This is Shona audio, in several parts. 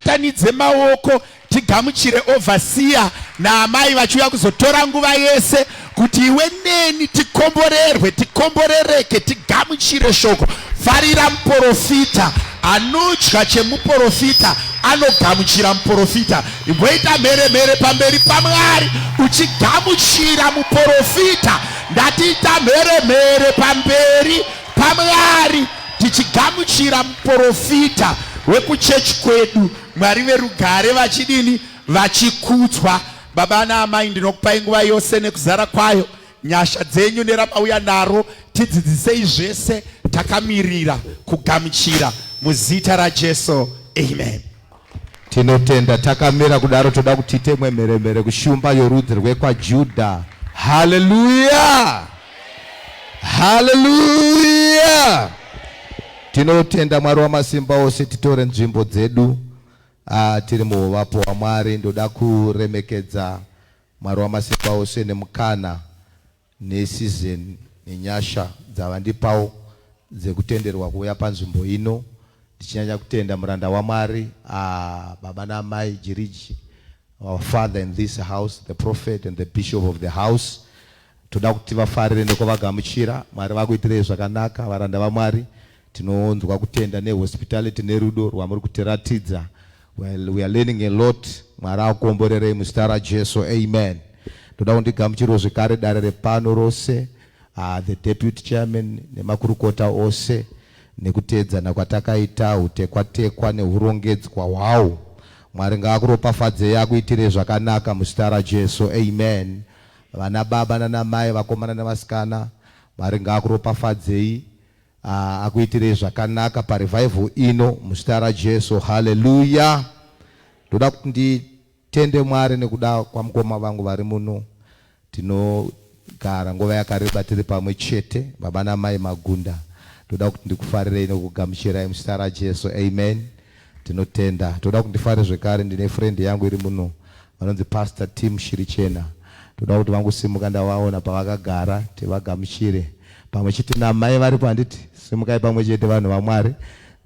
Ngatibatanidze maoko tigamuchire overseer naamai vachiuya kuzotora nguva yese kuti iwe neni tikomborerwe, tikomborereke, tigamuchire shoko. Farira muporofita anodya chemuporofita anogamuchira muporofita. Imboita mhere mhere pamberi paMwari uchigamuchira muporofita. Ndatiita mhere mhere pamberi paMwari tichigamuchira muporofita wekuchechi kwedu. Mwari verugare vachidini? Vachikudzwa. Baba naamai ndinokupai nguva yose nekuzara kwayo nyasha dzenyu neramauya naro tidzidzisei zvese takamirira kugamuchira muzita raJesu amen. Tinotenda takamira kudaro toda kuti tiite imwe mheremhere kushumba yorudzi rwekwaJudha. Haleluya! Haleluya! Tinotenda Mwari wamasimba ose titore nzvimbo dzedu. Ah, tiri muhuvapo hwaMwari ndoda kuremekedza Mwari wamasimba ose nemukana neseason nenyasha dzavandipawo dzekutenderwa kuuya panzvimbo ino ndichinyanya kutenda muranda waMwari ah, baba naamai Jiriji our father in this house the prophet and the bishop of the house Toda kuti tivafarire nekuvagamuchira. Mwari vakuitirei zvakanaka varanda vaMwari. Tinonzwa kutenda nehospitality nerudo rwamuri kutiratidza. Well, we are learning a lot. Mwari akukomborerei muzita raJesu. Amen. Ndoda kundigamuchirwo zvekare dare repano rose, uh, the deputy chairman nemakurukota ose nekuteedzana kwatakaita hutekwatekwa nehurongedzwa hwawo. Mwari ngaakuropafadzei akuitirei zvakanaka muzita raJesu. Amen. Vana baba nana mai, vakomana nevasikana, Mwari ngaakuropafadzei, ah, akuitirei zvakanaka parevival ino muzita raJesu. Hallelujah. Ndoda kuti nditende Mwari nekuda kwamukoma vangu vari muno. Tinogara nguva yakareba tiri pamwe chete, baba namai Magunda. Ndoda kuti ndikufarirei nekukugamuchirai muzita raJesu. Amen. Tinotenda. Toda kuti ndifare zvekare ndine friend yangu iri muno vanonzi Pastor Tim Shirichena. Toda kuti vangosimuka ndavaona pavakagara tivagamuchire pamwe chete namai varipo handiti? Simukai pamwe chete vanhu vaMwari.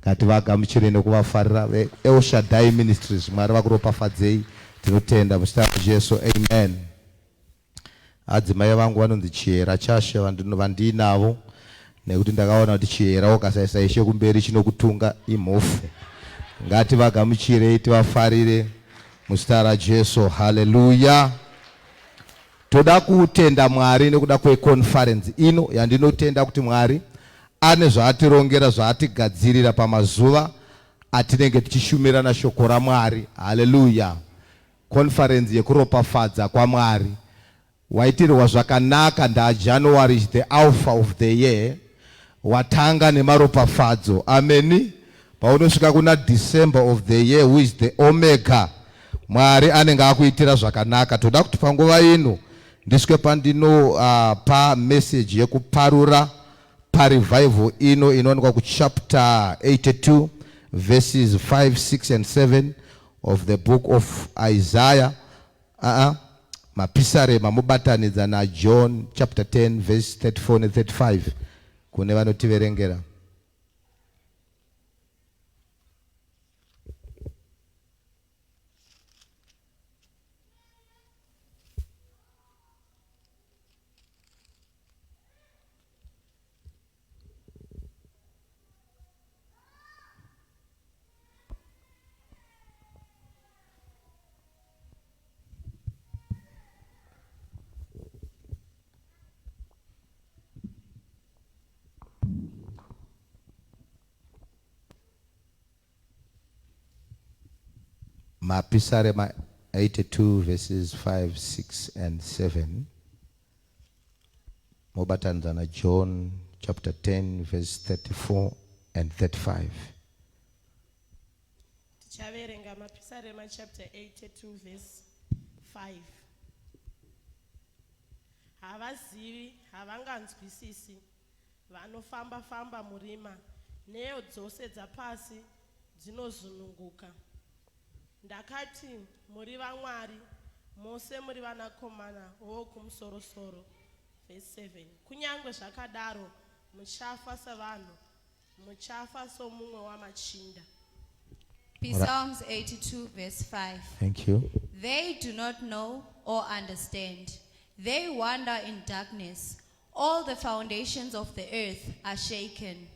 Ngativagamuchire nekuvafarira ve El Shaddai Ministries. Mwari vakuropafadzei. Tinotenda muzita raJesu. Amen. Adzimai vangu vanonzi Chihera Chashe vandiinavo nekuti ndakaona kuti Chihera ukasaisa ishe kumberi chinokutunga imhofu. Ngativagamuchirei tivafarire muzita raJesu. Haleluya. Toda kutenda Mwari nekuda kweconference ino yandinotenda kuti Mwari ane zvaatirongera zvaatigadzirira pamazuva atinenge tichishumirana shoko raMwari. Haleluya. Conference yekuropafadza kwaMwari. Waitirwa zvakanaka ndaa January is the alpha of the year. Watanga nemaropafadzo. Ameni. Paunosvika kuna December of the year who is the omega. Mwari anenge akuitira zvakanaka. Toda kuti panguva ino ndisvike pandinopa uh, message yekuparura parevival ino inowanikwa kuchapter 82 verses 5, 6 and 7 of the book of Isaiah uh-uh. Mapisarema mubatanidza naJohn chapter 10 verse 34 ne 35 kune vanotiverengera. Mapisarema 82 verses 5, 6 and 7. Mobatanidza naJohn chapter 10 verse 34 and 35. Tichaverenga Mapisarema chapter 82 verse 5. Havazivi, havanganzwisisi, vanofamba-famba murima, nheyo dzose dzapasi dzinozununguka. Ndakati, Muri vamwari, mose muri vanakomana voWokumusorosoro. Vhesi 7 Kunyange zvakadaro muchafa savanhu, muchafa somumwe wamachinda. Psalms 82, verse 5. Thank you. They do not know or understand. They wander in darkness. All the foundations of the earth are shaken.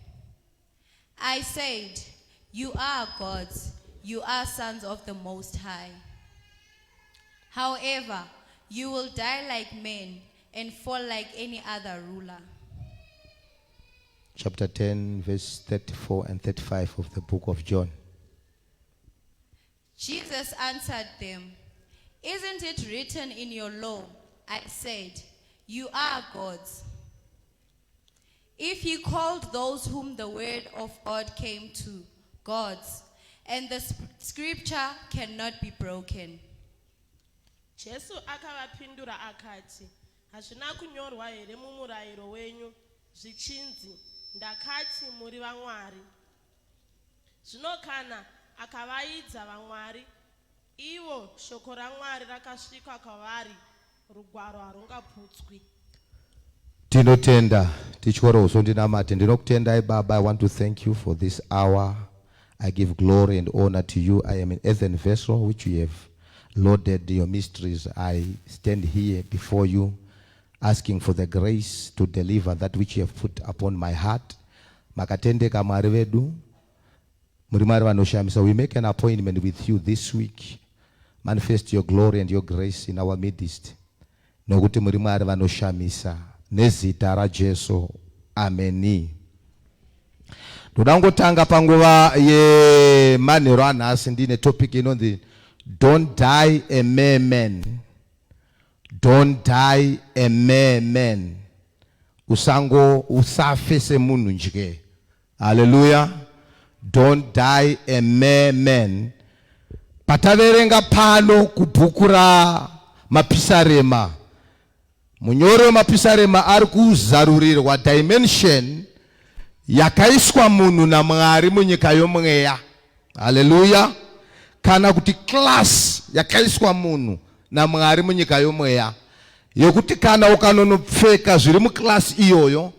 I said, You are gods, you are sons of the Most High. However, you will die like men and fall like any other ruler. Chapter 10, verse 34 and 35 of the book of John. Jesus answered them, Isn't it written in your law? I said, You are gods. If he called those whom the word of God came to gods, and the scripture cannot be broken. Jesu akavapindura akati, Hazvina kunyorwa here mumurayiro wenyu zvichinzi, Ndakati muri vamwari? Zvino kana akavaidza vamwari, ivo shoko raMwari rakasvika kwavari, rugwaro harungaputswi. Tinotenda tityore uso ndinamate. Ndinokutendai Baba. I want to thank you for this hour. I give glory and honor to you. I am an earthen vessel which you have loaded your mysteries. I stand here before you asking for the grace to deliver that which you have put upon my heart. Makatendeka Mwari vedu, muri Mwari vanoshamisa. We make an appointment with you this week. Manifest your glory and your grace in our midst, nokuti muri Mwari vanoshamisa. Nezita raJesu, ameni. Ndoda kungotanga panguva yemanheru anhasi ndine topic inonzi "Don't die a mere man". Don't die a mere man. Usango usafe semunhu nje. Haleluya. Don't die a mere man. Pataverenga pano kubhuku raMapisarema, munyori wemapisarema ari kuzarurirwa dimension yakaiswa munhu naMwari munyika yomweya. Haleluya. Kana kuti class yakaiswa munhu naMwari munyika yomweya, yekuti kana ukanonopfeka zviri muclass iyoyo,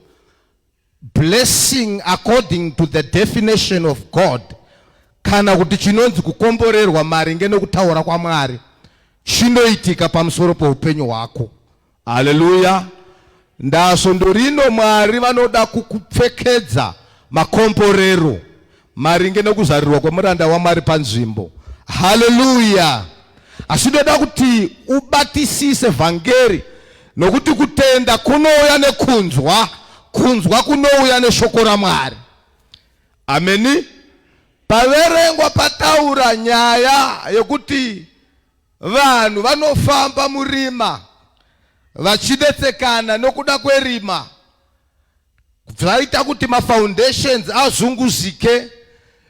blessing according to the definition of God, kana kuti chinonzi kukomborerwa maringe nokutaura kwaMwari, chinoitika pamusoro poupenyu hwako. Haleluya. Ndasvondo rino Mwari vanoda kukupfekedza makomborero maringe nekuzarirwa kwemuranda waMwari panzvimbo. Haleluya. Asi ndoda kuti ubatisise vhangeri, nokuti kutenda kunouya nekunzwa, kunzwa kunouya neshoko raMwari. Ameni. Paverengwa pataura nyaya yekuti vanhu vanofamba murima vachidetsekana nokuda kwerima, zvaita kuti mafoundations azunguzike,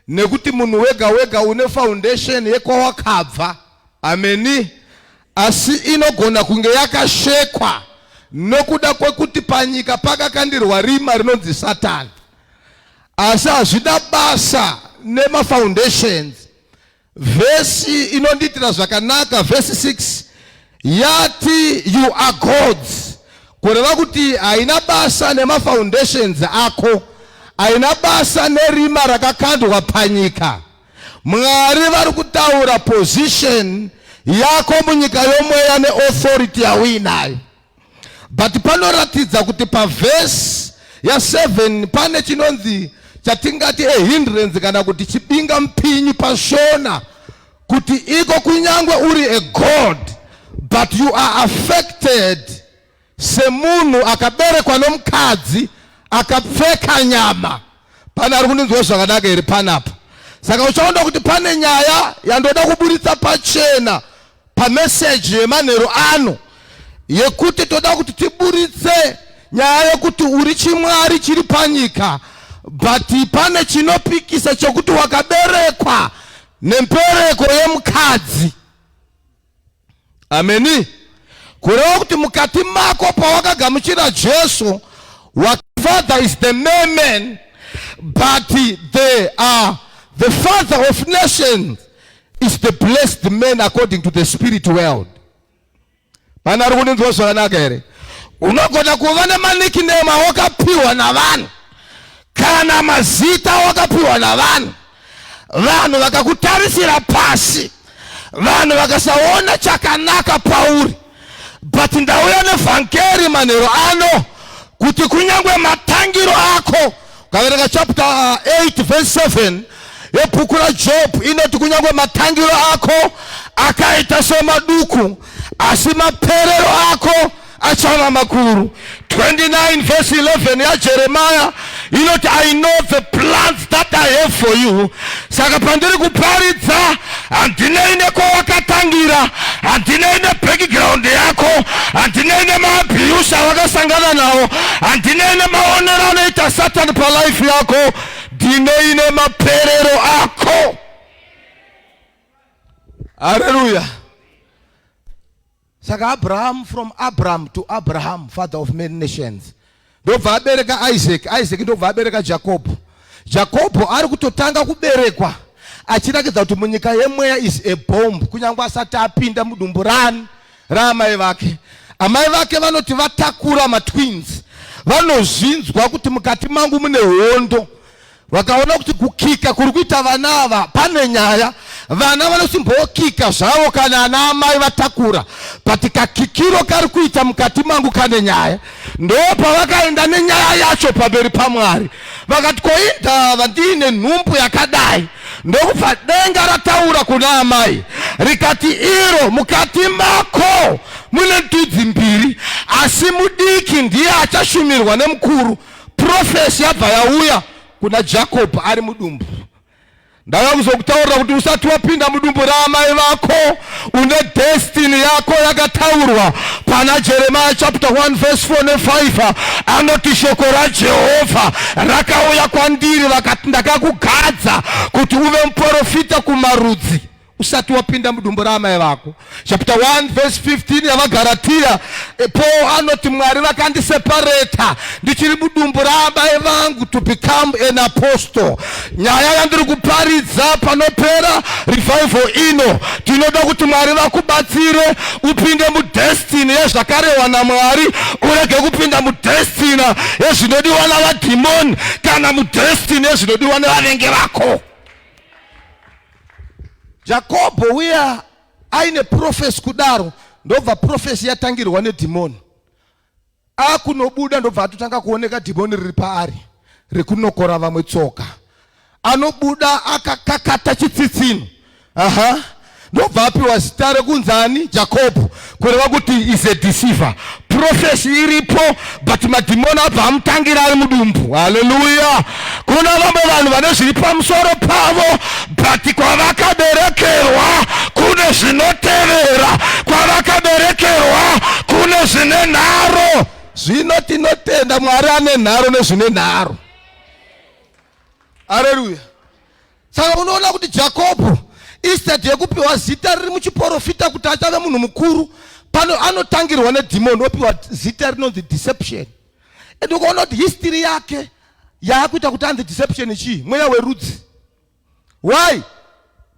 nekuti munhu wega wega une foundation yekwawakabva. Ameni. Asi inogona kunge yakashekwa nokuda kwekuti panyika pakakandirwa rima rinonzi Satani. Asi hazvina basa nemafoundations. Vhesi inondiitira zvakanaka, vhesi 6, yati, "You are gods," kureva kuti haina basa nemafoundations ako, haina basa nerima rakakandwa panyika. Mwari vari kutaura position yako munyika yomweya neauthority yauinayo. But panoratidza kuti pavhesi ya7 pane chinonzi, chatingati a hindrance, kana kuti chibinga mupinyi pashona, kuti iko kunyange uri a god, but you are affected semunhu akaberekwa nomukadzi akapfeka nyama. Pane ari kundinzwa zvakanaka here panapa? Saka uchaona kuti pane nyaya yandoda kuburitsa pachena pameseji yemanheru ano, yekuti toda kuti tiburitse nyaya yekuti uri chimwari chiri panyika, but pane chinopikisa chokuti wakaberekwa nembereko yemukadzi. Ameni. Kureva kuti mukati mako, pawakagamuchira Jesu, father is the man, but the father of nations is the blessed man according to the spirit world. Pane ari kundinzwa zvakanaka here? Unogona kuva nemanickname awakapiwa navanhu, kana mazita awakapiwa navanhu. Vanhu vakakutarisira pasi, vanhu vakasaona chakanaka pauri, but ndauya nevhangeri manheru ano kuti kunyange matangiro ako, ukaverenga chapter 8 verse 7 yebhuku raJob inoti kunyange matangiro ako akaita semaduku, asi maperero ako achava makuru. 29 verse 11 yaJeremiah inoti I know the plans that I have for you. Saka pandiri kuparidza handinei nekwawakatangira, handinei nebackground yako, handinei nemaabuse awakasangana nawo, handinei nemaonero anoita Satani palife yako, ndinei nemaperero ako. Haleluya. Saka Abraham, from Abram to Abraham, father of many nations, ndobva abereka Isaac, Isaac ndobva abereka Jacob. Jacob ari kutotanga kuberekwa achiratidza kuti munyika yemweya is a bomb, kunyange asati apinda mudumbu rani raamai vake. Amai vake vanoti vatakura matwins, vanozvinzwa kuti mukati mangu mune hondo. Vakaona kuti kukika kuri kuita vana ava pane nyaya. Vana vanosimbokika zvavo kana ana amai vatakura, but kakikiro kari kuita mukati mangu kane nyaya. Ndo pavakaenda nenyaya yacho pamberi paMwari, vakati koindava ndiine nhumbu yakadai? Ndokubva denga rataura kuna amai rikati, iro mukati mako mune ndudzi mbiri, asi mudiki ndiye achashumirwa nemukuru. Prophecy yabva yauya kuna Jacob ari mudumbu. Ndava kuzokutaurira kuti usati wapinda mudumbu raamai vako une destiny yako yakataurwa pana Jeremiah chapter 1 verse 4 ne5. Anoti shoko raJehovha rakauya kwandiri vakati, ndakakugadza kuti uve muprofita kumarudzi, usati wapinda mudumbu raamai vako. Chapter 1 verse 15 yavaGaratiya, Paul anoti Mwari vakandiseparata ndichiri mudumbu raamai vangu to become an apostle. Nyaya yandiri kuparidza panopera revival ino, tinoda kuti Mwari vakubatsire upinde mudestiny yezvakarehwa naMwari, urege kupinda mudestiny yezvinodiwa navadhimoni kana mudestiny yezvinodiwa nevavengi vako. Jakobho uya aine prophecy kudaro, ndobva prophecy yatangirwa nedhimoni. Akunobuda ndobva atotanga kuoneka dhimoni riri paari rekunokora vamwe tsoka. Anobuda akakakata chitsitsino. Aha. Ndobva apiwa zita rekunzi ani? Jakobho, kureva kuti is a deceiver. Prophecy iripo, but madhimoni abva amutangira ari mudumbu. Haleluya. Kuna vamwe vanhu vane zviri pamusoro pavo, but kwavakaberekerwa kune zvinotevera, kwavakaberekerwa kune zvine nharo. Zvino tinotenda Mwari ane nharo nezvine nharo. Haleluya. Saka unoona kuti Jakobho, instead yekupiwa zita riri muchiporofita kuti achave munhu mukuru, pano anotangirwa nedhimoni, opiwa zita rinonzi deception. And ukaona kuti history yake yaakuita kuti anzi deception chii? Mweya werudzi. Why?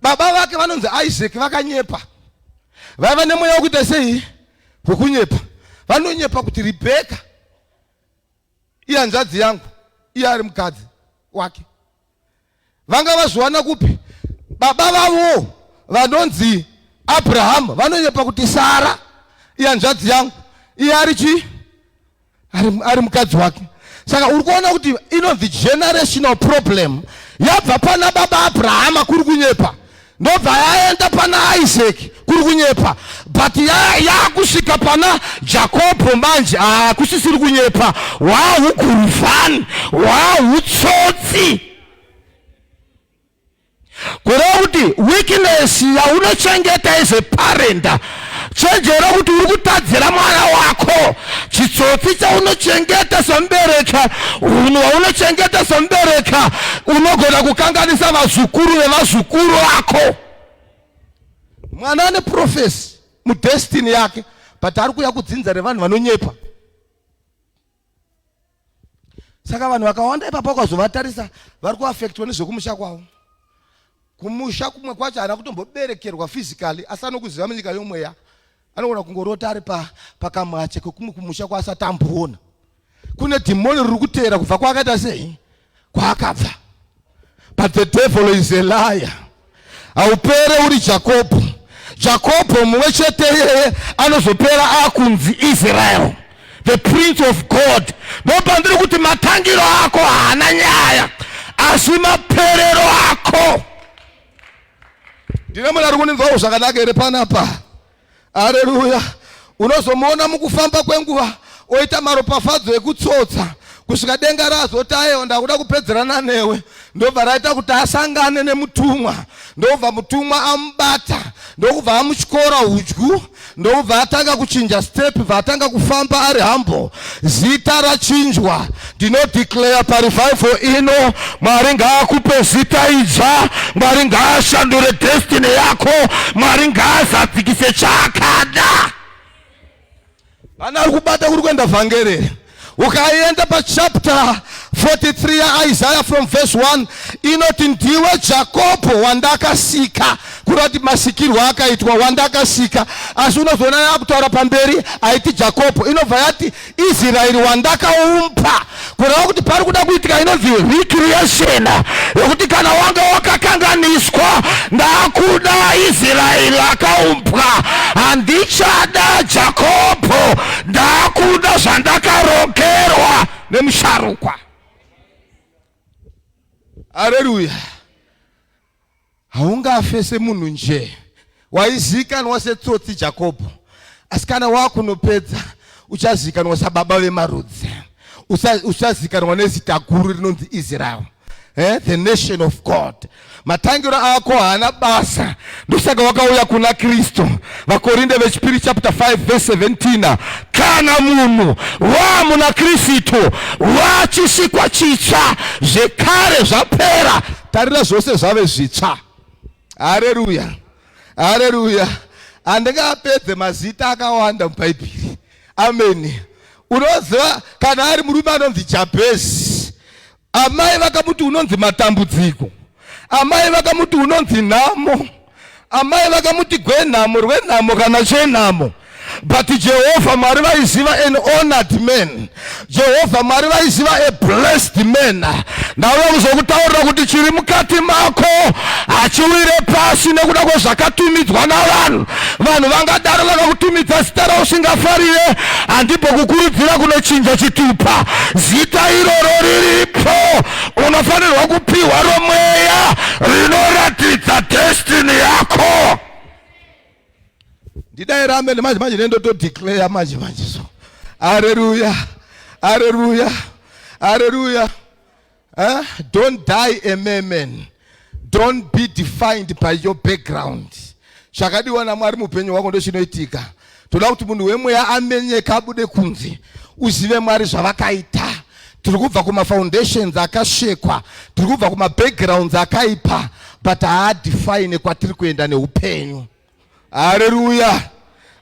Baba vake vanonzi Isaac vakanyepa. Vaiva nemweya wekuita sei? Wekunyepa. Vanonyepa kuti Rebecca ihanzvadzi yangu, iye ari mukadzi wake. Vanga vazviwana kupi? Baba vavo vanonzi Abraham vanonyepa kuti Sara ihanzvadzi yangu, iye ari chii? Ari mukadzi wake. Saka uri kuona kuti inonzi generational problem yabva pana baba Abrahama kuri kunyepa, ndobva yaenda pana Isaac kuri kunyepa, but yakusvika pana Jakobho manje hakusisiri kunyepa, hwahuguruvhani, hwahutsotsi. Kureva kuti weakness yaunochengeta as a parent, chenjera kuti uri kutadzira mwana wako. Chitsotsi chaunochengeta semubereka, unhu hwaunochengeta semubereka, unogona kukanganisa vazukuru vevazukuru vako. Mwana ane prophecy mudestiny yake, but ari kuuya kudzinza revanhu vanonyepa. Saka vanhu vakawanda ipapo ukazovatarisa vari kuafektwa nezvekumusha kwavo. Kumusha kumwe kwacho haana kutomboberekerwa physically, asi anokuziva munyika yomweya. Anogona kungorota ari pakamwache kekumwe kumusha kwaasati amboona. Kune dhimoni riri kuteera kubva kwaakaita sei? Kwaakabva. But the devil is a liar. Haupere uri Jakobho. Jakobho mumwe chete iyeye anozopera akunzi Israel, the prince of God. Ndopandiri kuti matangiro ako haana nyaya, asi maperero ako. Ndine munhu ari kundinzwawo zvakanaka here panapa? Areruya. Unozomuona mukufamba kwenguva oita maropafadzo ekutsotsa kusvika denga razoti ayewa ndakuda kupedzerana newe, ndobva raita kuti asangane nemutumwa, ndobva mutumwa amubata, ndokubva amutyora hudyu, ndokubva atanga kuchinja step, bva atanga kufamba ari humble. Zita rachinjwa. Ndinodeclare parevival ino, Mwari ngaakupe zita idzva, Mwari ngaashandure destiny yako, Mwari ngaazadzikise chaakada. Pana ari kubata kuri kuenda vhangeri. Ukaenda pachapter 43 yaIsaiah from verse 1 inoti ndiwe Jakobho wandakasika, kureva kuti masikirwo akaitwa wandakasika. Asi unozoona yakutaura pamberi aiti Jakobho, inobva yati Israeri wandakaumba, kureva kuti pari kuda kuitika inonzi recreation, yekuti kana wanga wakakanganiswa, ndakuda Israeri akaumbwa, handichada Jakobho, ndakuda zvandakarokerwa nemusharukwa. Haleluya! Haungafe semunhu nje waizikanwa setsotsi Jakobho, asi kana wakunopedza uchazikanwa sababa vemarudzi, uchazikanwa nezita guru rinonzi Israel, eh? The nation of God. Matangiro ako haana basa, ndosaka wakauya kuna Kristu. Vakorinde vechipiri chapter 5 verse 17, kana munhu wamuna Kristu wachisikwa chitsva, zvekare zvapera, tarira zvose zvave zvitsva. Hareruya, hareruya. Handingapedze mazita akawanda muBhaibheri. Ameni. Unoziva kana ari murume anonzi Jabhezi, amai vakamuti unonzi matambudziko, amai vakamuti unonzi nhamo, amai vakamuti gwenhamo, rwenhamo kana chenhamo. But Jehovha Mwari vaiziva an honored man. Jehovha Mwari vaiziva a blessed man. Ndauya kuzokutaurira kuti chiri mukati mako hachiwire pasi nekuda kwezvakatumidzwa navanhu. Vanhu vangadaro vakakutumidza zita rausingafarire, handipo kukurudzira kunochinja chitupa. Zita iroro riripo, unofanirwa kupiwa romweya rinoratidza destiny yako. Ndidai amen manje manje nendotodeclare manje manje so. Haleluya, haleluya, haleluya. Eh? Don't die a mere man. Don't be defined by your background. Chakadiwa naMwari muupenyu hwako ndochinoitika. Toda kuti munhu wemweya amenyeka abude kunze, uzive Mwari zvavakaita. Tiri kubva kumafoundations akashekwa, tiri kubva kumabackgrounds akaipa, but haadefine kwatiri kuenda neupenyu. Haleluya,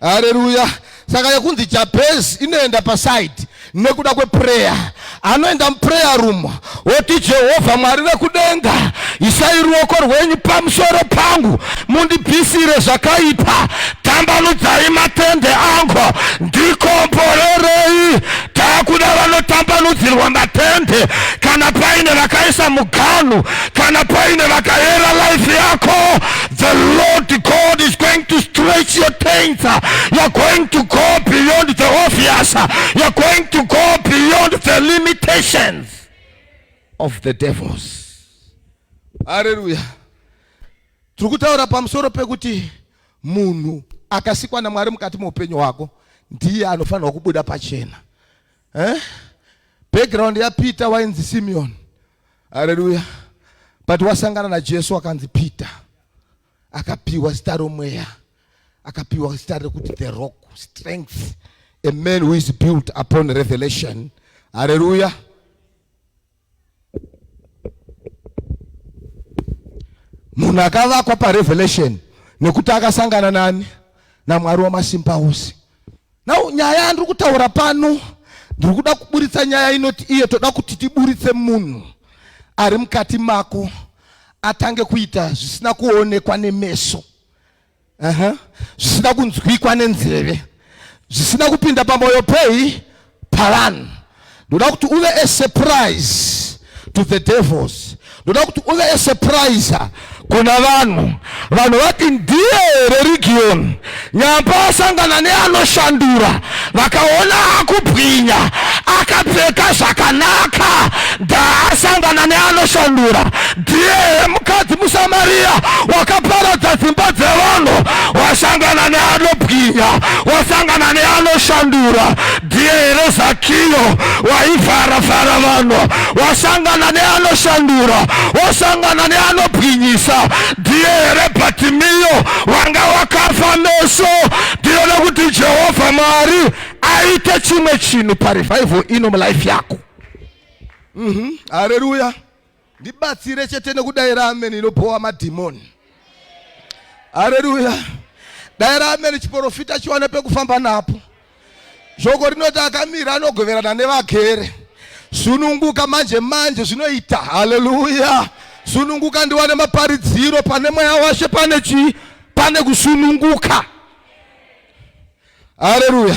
haleluya. Saka yekunzi Jabez inoenda paside nekuda kweprayer. Anoenda muprayer room woti, Jehovha Mwari vekudenga, isai ruoko rwenyu pamusoro pangu, mundibvisire zvakaipa, tambanudzai matende angu, ndikomborerei. Takuda vanotambanudzirwa matende. Kana paine vakaisa muganhu, kana paine vakayera life yako, the Lord God is going to stretch your tents. You're going to go beyond the obvious. You're going to go beyond the limitations of the devils. Haleluya. Tiri kutaura pamusoro pekuti munhu akasikwa naMwari mukati meupenyu hwako ndiye anofanirwa kubuda pachena. Eh? Background yaPeter wainzi Simeon. Haleluya. But wasangana naJesu akanzi Peter. Akapiwa zita romweya. Akapiwa zita rekuti the rock, strength, a man who is built upon revelation. Haleluya. Munhu akavakwa parevelation nekuti akasangana nani? NaMwari wamasimba ose. Now nyaya yandiri kutaura pano, ndiri kuda kuburitsa nyaya inoti iye toda kuti tiburitse munhu ari mukati mako atange kuita zvisina kuonekwa nemeso, zvisina kunzwikwa nenzeve, zvisina kupinda pamoyo pei pavanhu. Ndoda kuti uve a surprise to the devils. Ndoda kuti uve a surprise kuna vanhu. Vanhu vati ndiye here Region? Nyamba asangana neanoshandura, vakaona akubwinya, akapfeka zvakanaka, ndaasangana neanoshandura. Ndiye here mukadzi muSamaria wakaparadza dzimba dzevanhu? Wasangana neanobwinya, wasangana neanoshandura. Ndiye here Zakiyo waivhara-vhara vanhu? Wasangana neanoshandura, wasangana neanobwinyisa. Ndiye here Bhatimiyo wanga wakafa meso? Ndinoda kuti Jehovha Mwari aite chimwe chinhu parevival ino mulife yako. Haleluya. Ndibatsire chete nekudaira amen inobhowa madhimoni. Haleluya. Daira amen chiporofita chiwane pekufamba napo. Shoko rinoti akamira anogoverana nevagere. Sununguka manje manje zvinoita. Haleluya. Sununguka ndiwane maparidziro pane mweya washe pane chii? Pane kusununguka. Haleluya.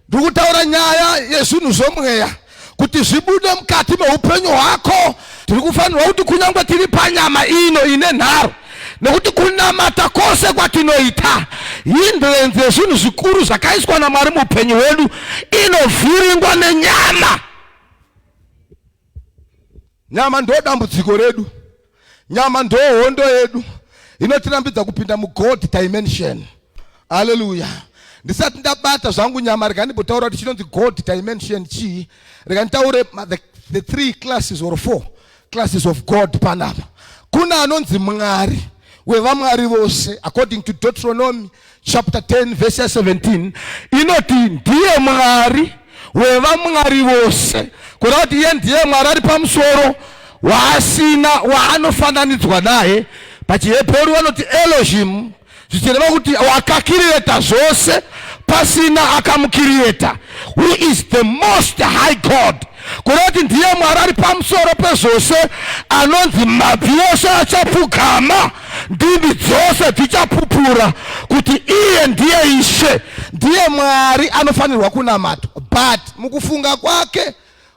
Ndiri kutaura nyaya yezvinhu zvomweya kuti zvibude mukati meupenyu hwako. Tiri kufanirwa kuti kunyange tiri panyama ino ine nharo, nekuti kunamata kwose kwatinoita hindrance yezvinhu zvikuru zvakaiswa naMwari muupenyu hwedu inovhiringwa nenyama. Nyama ndo dambudziko redu, nyama ndo hondo yedu inotirambidza kupinda muGod dimension. Haleluya. Ndisati ndabata zvangu nyama, rega ndimbotaura kuti chinonzi God dimension chii. Rega nditaure the three classes or four classes of God panapa. Kuna anonzi Mwari wevamwari vose according to Deuteronomy chapter 10 verse 17 inoti ndiye Mwari wevamwari vose, kureva kuti iye ndiye Mwari ari pamusoro waasina waanofananidzwa naye. PachiHebheru vanoti Elohim, zvichireva kuti wakakiriyeta zvose pasina akamukiriyeta, who is the most high God, kureva kuti ndiye Mwari ari pamusoro pezvose, anonzi mabvi ose achapfugama, ndimi dzose dzichapupura kuti iye ndiye Ishe, ndiye Mwari anofanirwa kunamatwa. But mukufunga kwake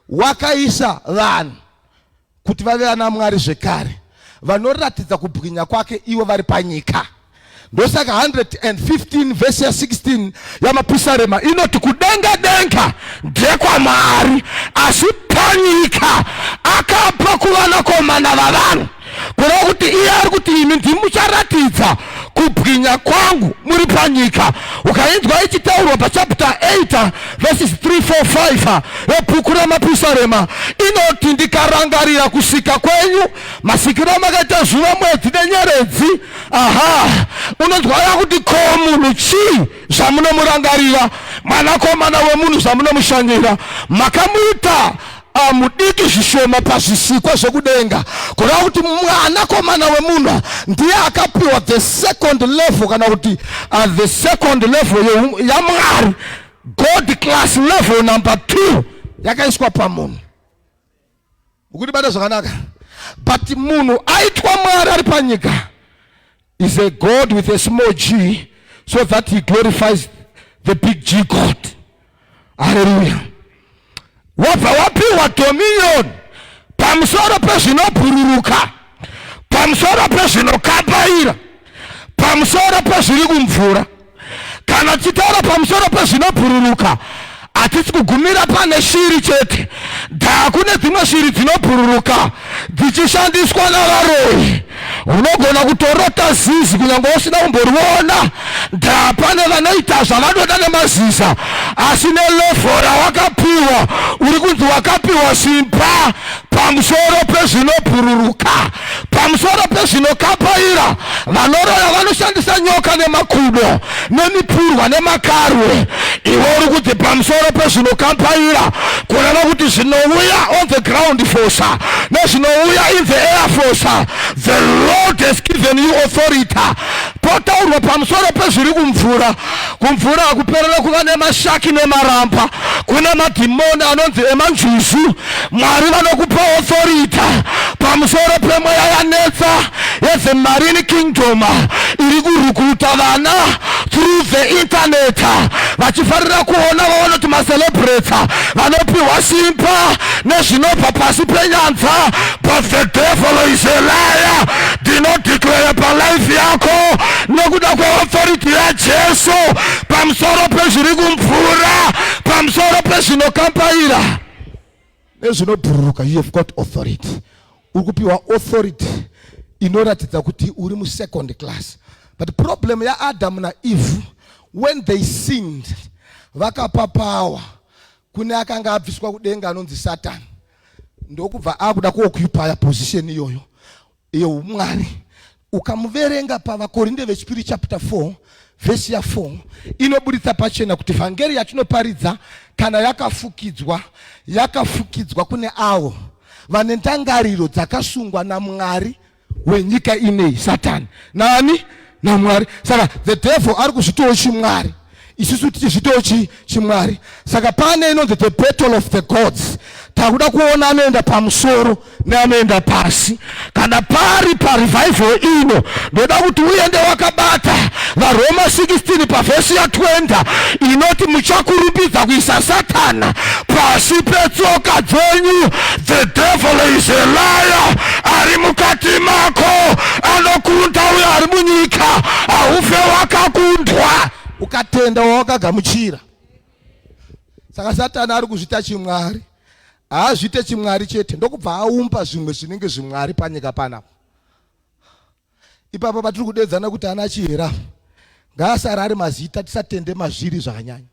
wakaisa vanhu kuti vave vana Mwari zvekare vanoratidza kubwinya kwake ivo vari panyika. Ndosaka 115 verse ya 16 yaMapisarema inoti kudenga denga ndekwaMwari, asi panyika akapa kuvanakomana vavanhu. Kureva kuti iye ari kuti imi ndimucharatidza kubwinya kwangu muri panyika. Ukainzwa ichitaurwa pachapter 8 verses 3 4 5 yebhuku raMapisarema inoti ndikarangarira kusika kwenyu, masikiro amakaita zuva, mwedzi nenyeredzi. Aha, unonzwa yakuti ko munhu chii zvamunomurangarira, mwanakomana wemunhu zvamunomushanyira? Makamuita mudiki zvishoma pazvisikwa zvekudenga. Kureva kuti mwanakomana wemunhu ndiye akapiwa the second level, kana kuti the second level yaMwari, God class level number 2 yakaiswa pamunhu. Ukundibata zvakanaka? But munhu aitwa Mwari ari panyika is a God with a small g, so that he glorifies the big G God. Hallelujah. Wabva wapiwa dominion pamusoro pezvinobhururuka, pamusoro pezvinokambaira, pamusoro pezviri kumvura. Kana tichitaura pamusoro pezvinobhururuka, hatisi kugumira pane shiri chete. Dhaa kune dzimwe shiri dzinobhururuka dzichishandiswa navaroyi. Unogona kutorota zizi kunyange usina kumboriona. Dhaa pane vanoita zvavanoda nemaziza, asi nelevel rawakapiwa uri kunzi wakapiwa simba pamusoro pezvinobhururuka, pamusoro pezvinokapaira. Vanoroya vanoshandisa nyoka nemakudo nemipurwa nemakarwe. Iwe uri kuti pamusoro pezvinokapaira, kureva kuti zvinouya on the ground force nezvinouya in the air force, the Lord has given you authority. Potaurwa pamusoro pezviri kumvura. Kumvura hakuperere kuva nemashaki nemaramba, kune madhimoni anonzi emanjuzu. Mwari vanokupa authority pamusoro pemweya yanetsa yethe marine kingdom iri kurukuta vana through the internet vachifarira kuona vavanoti macelebrates vanopiwa simba nezvinobva pasi penyanza but the devil is a liar. Ndinodeclare palife yako nekuda kweauthority yaJesu pamusoro pezviri kumvura, pamusoro pezvinokambaira nezvinobhururuka. You have got authority. Uri kupiwa authority inoratidza kuti uri musecond class. But problem yaAdamu naEve, when they sinned, vakapa power kune akanga abviswa kudenga anonzi Satani, ndokubva akuda kuoccupya position iyoyo yeumwari. Ukamuverenga pavaKorinde vechipiri chapter 4 vhesi ya4, inoburitsa pachena kuti vhangeri yatinoparidza, kana yakafukidzwa, yakafukidzwa kune avo vane ndangariro dzakasungwa namwari wenyika inei, Satani. Nani? NaMwari. Saka the devil ari kuzvitawo chimwari, isusu tichizvitawo chimwari. Saka pane inonzi the battle of the gods. Takuda kuona anoenda pamusoro neanoenda pasi. Kana pari parevival ino, ndoda kuti uende wakabata vaRoma 16 pavhesi ya20 inoti, "Muchakurumbidza kuisa Satana pasi petsoka dzenyu." The devil is a liar. Ari mukati mako anokunda uyo ari munyika. Haufe wakakundwa ukatenda wawakagamuchira. Saka Satani ari kuzvita chimwari. Haazviite chimwari chete, ndokubva aumba zvimwe zvinenge zvimwari panyika panapa. Ipapo patiri kudedzana kuti ana Chihera ngaasara ari mazita, tisatende mazviri zvakanyanya.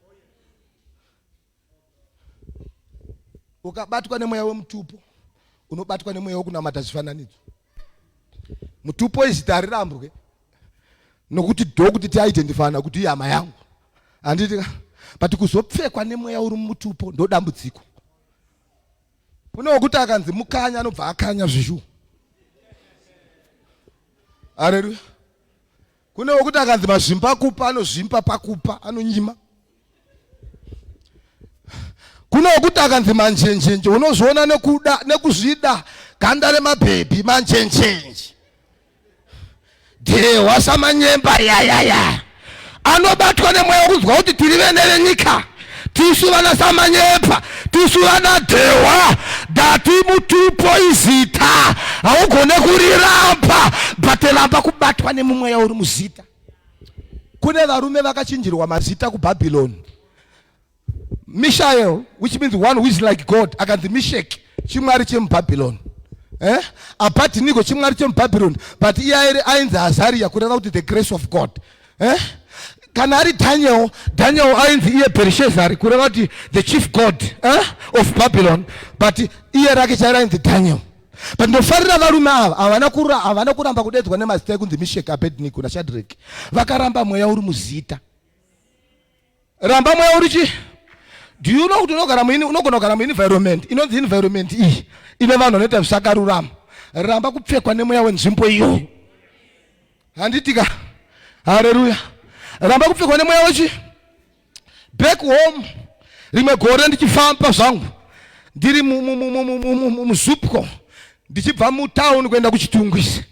Ukabatwa nemweya wemutupo, unobatwa nemweya wekunamata zvifananidzo. Mutupo izita harirambwe nokuti dhokuti tiaidentifana kuti ihama yangu, handiti? But kuzopfekwa nemweya uri mumutupo ndo dambudziko. Kune wekuti akanzi mukanya, anobva akanya zvishu. Hareruya. Kune wekuti akanzi mazvimba kupa, anozvimba pakupa, anonyima. Kune wekuti akanzi manjenjenje, unozviona nekuda nekuzvida ganda remabhebhi, manjenjenje, dhehwa samanyemba yayaya. Anobatwa nemweya wekunzwa kuti tiri vene venyika, tisu vana samanyepa, tisu vana dhehwa. Dati mutupo izita, haugone kuriramba, but ramba kubatwa nemumweya uri muzita. Kune varume vakachinjirwa mazita kuBhabhiloni. Mishael, which means one who is like God, akanzi Mishek, chimwari chemuBhabhiloni, eh? Abhadhinigo, chimwari chemuBhabhiloni, but iye ainzi Azaria, kureva kuti the grace of God, eh? Kana ari Daniel, Daniel ainzi iye Berishezari, kureva kuti the chief god, eh, of Babylon, but iye rake chairo ainzi Daniel. But ndofarira varume ava, havana kuramba kudedzwa nemazita ekunzi Mishek, Abednego naShadrek. Vakaramba mweya uri muzita. Ramba mweya uri chi. Do you know kuti unogara muini, unogona kugara muenvironment inonzi environment iyi ine vanhu vanoita zvisakarurama? Ramba kupfekwa nemweya wenzvimbo iyoyo, handitika? Hareruya. Ramba kupfekwa nemweya wechi. Back home, rimwe gore ndichifamba zvangu ndiri muZupco, ndichibva mutauni kuenda kuChitungwiza,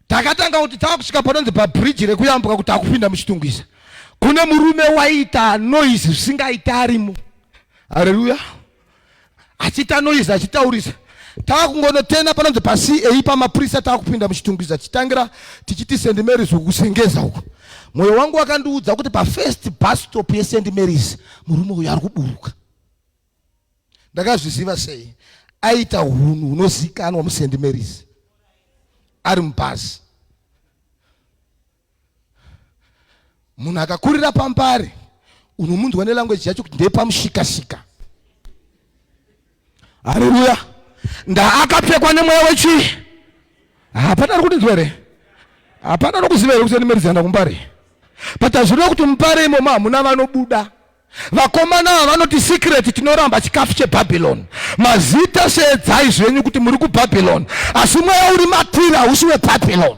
takatanga kuti taakusvika panonzi pabridge rekuyambuka kuti akupinda muChitungwiza, kune murume waiita noise zvisingaiti arimo. Hareruya. Achiita noise, achitaurisa. Taakungonotena panonzi paCA pamapurisa, taakupinda muChitungwiza, tichitangira tichiti St Marys uku, kusengeza uku, mwoyo wangu wakandiudza kuti pafirst bus stop yeSt Marys murume uyu ari kuburuka. Ndakazviziva sei? Aita hunhu hunozikanwa muSt Marys ari mubhazi. Munhu akakurira paMbare unomunzwa nelanguage yacho kuti ndepamushikashika. Hareruya. Ndaakapfekwa nemweya wechii? Hapana ari kundinzwa here? Hapana nokuziva here kuSt Marys anda kuMbare? But hazvireva kuti muMbare imomo hamuna vanobuda. Vakomana ava vanoti secret, tinoramba chikafu cheBhabhiloni. Mazita seedzai zvenyu kuti muri kuBhabhiloni, asi mweya uri matiri hausi weBhabhiloni.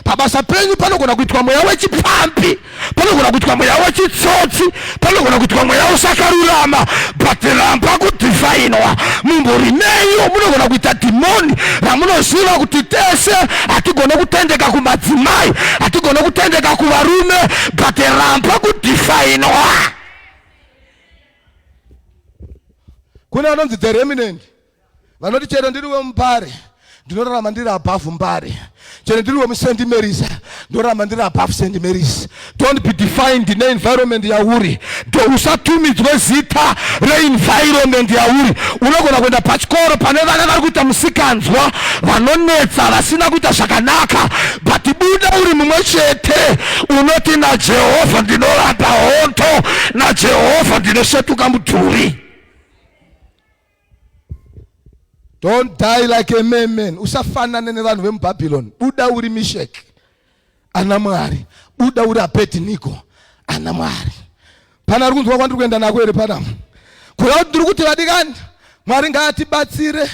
Pabasa penyu panogona kuitwa mweya wechipfambi, panogona kuitwa mweya wechitsotsi, panogona kuitwa mweya usakarurama, but ramba kudhifainwa. Mumhuri menyu munogona kuita dhimoni ramunoziva kuti tese hatigone kutendeka kumadzimai, hatigone kutendeka kuvarume, but ramba ku Usadhifainwa. Kune vanonzi the remnant vanoti chero ndiri wemumbare ndinorarama ndiri above mbare, chero ndiri wemuSt Marys ndinorarama ndiri above St Marys. Don't be defined neenvironment yauri. Do usatumidzwe zita reenvironment yauri. Unogona kuenda pachikoro pane vana vari kuita musikanzwa, vanonetsa, vasina kuita zvakanaka, but buda uri mumwe chete unoti naJehovha ndinoramba hondo, naJehovha ndinosvetuka mudhuri. Don't die like a man man. Usafanane nevanhu vemuBabylon. Buda uri Mishek ana Mwari. Buda uri Abednego ana Mwari. Pana ari kunzwa kwandiri kuenda nako here panapa? Kuda kuti ndiri kuti vadikani, Mwari ngaatibatsire.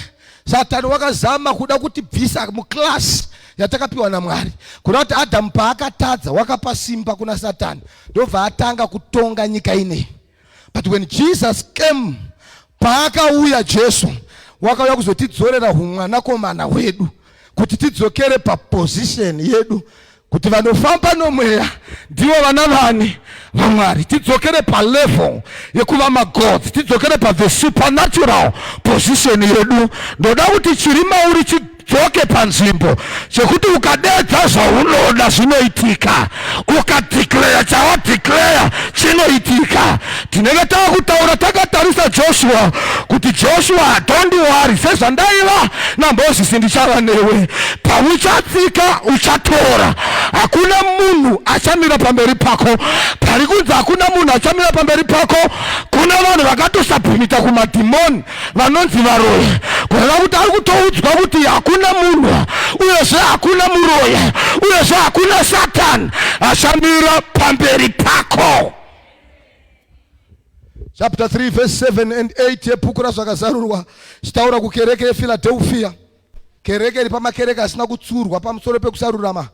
Satani wakazama kuda kutibvisa muclass yatakapiwa naMwari. Kuda kuti Adamu paakatadza wakapa simba kuna Satani, ndobva atanga kutonga nyika ineyi. But when Jesus came, paakauya Jesu wakauya kuzotidzorera humwanakomana hwedu, kuti tidzokere paposition yedu, kuti vanofamba nomweya ndivo vana vani vaMwari. Tidzokere palevel yekuva magods, tidzokere pathe supernatural position yedu. Ndoda kuti chiri mauri chidzoke panzvimbo chekuti ukadedza zvaunoda zvinoitika, ukadeclare chawadeclare chinoitika. Tinenge takutaura takatarisa Joshua kuti Joshua, don't worry, sezvandaiva naMozisi ndichava newe. Pauchatsika uchatora, hakuna munhu achamira pamberi pako. Pari kunzi hakuna munhu achamira pamberi pako. Kuna vanhu vakatosabhumita kumadhimoni vanonzi varoyi, kureva kuti ari kutoudzwa kuti hakuna munhu, uyezve hakuna muroyi, uyezve hakuna Satani achamira pamberi pako. Chapter 3 verse 7 and 8 yebhuku raZvakazarurwa chitaura kukereke yePhiladelphia, kereke iri pamakereke asina kutsurwa pamusoro pekusarurama.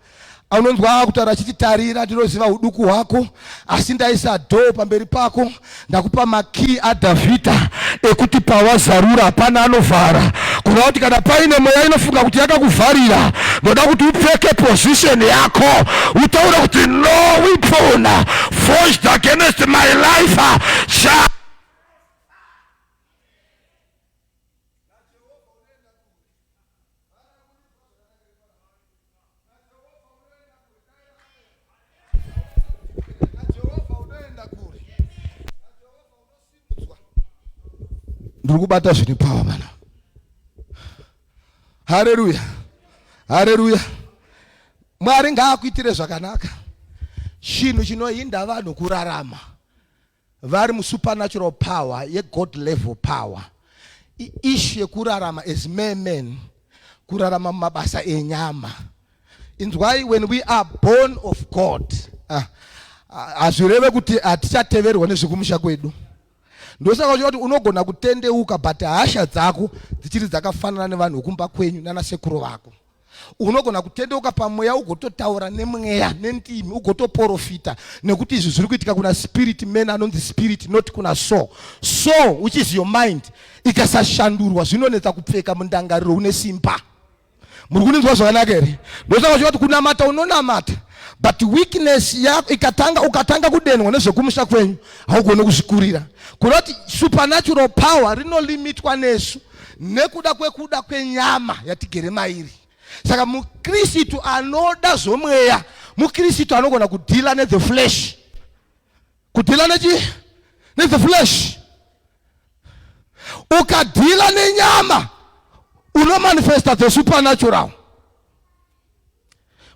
Anonzwa akutaura achiti, tarira, ndinoziva uduku hwako, asi ndaisa dhoo pamberi pako, ndakupa makii aDhavhidha, ekuti pawazarura hapana anovhara. Kureva kuti kana paine mweya inofunga kuti yakakuvharira, ndoda kuti upfeke position yako, utaure kuti no weapon forged against my life shall. Ndiri kubata zviri pawa mana. Hareruya, hareruya. Mwari ngaakuitire zvakanaka. Chinhu chinohinda vanhu kurarama vari musupernatural power yegod level power iissue yekurarama as mere men, kurarama mumabasa enyama. Inzwai, when we are born of God, hazvireve kuti hatichateverwa nezvekumusha kwedu. Ndosaka uchiona kuti unogona kutendeuka, but hasha dzako dzichiri dzakafanana nevanhu vekumba kwenyu nanasekuru vako. Unogona kutendeuka pamweya, ugototaura nemweya nendimi, ugotoprofita, nekuti izvi zviri kuitika kuna spirit man anonzi spirit, not kuna soul. Soul, which is your mind, ikasashandurwa zvinonetsa kupfeka mundangariro une simba. Muri kundinzwa zvakanaka here? Ndosaka uchiona kuti kunamata unonamata, but weakness yako ikatanga, ukatanga kudenhwa nezvekumusha kwenyu, haugoni kuzvikurira. Kuda kuti supernatural power rinolimitwa nesu nekuda kwekuda kwenyama yatigere mairi. Saka mukristu anoda zvomweya, mukristu anogona kudhila nethe flesh, kudhila nechi nethe flesh. Ukadhila nenyama unomanifesta the supernatural.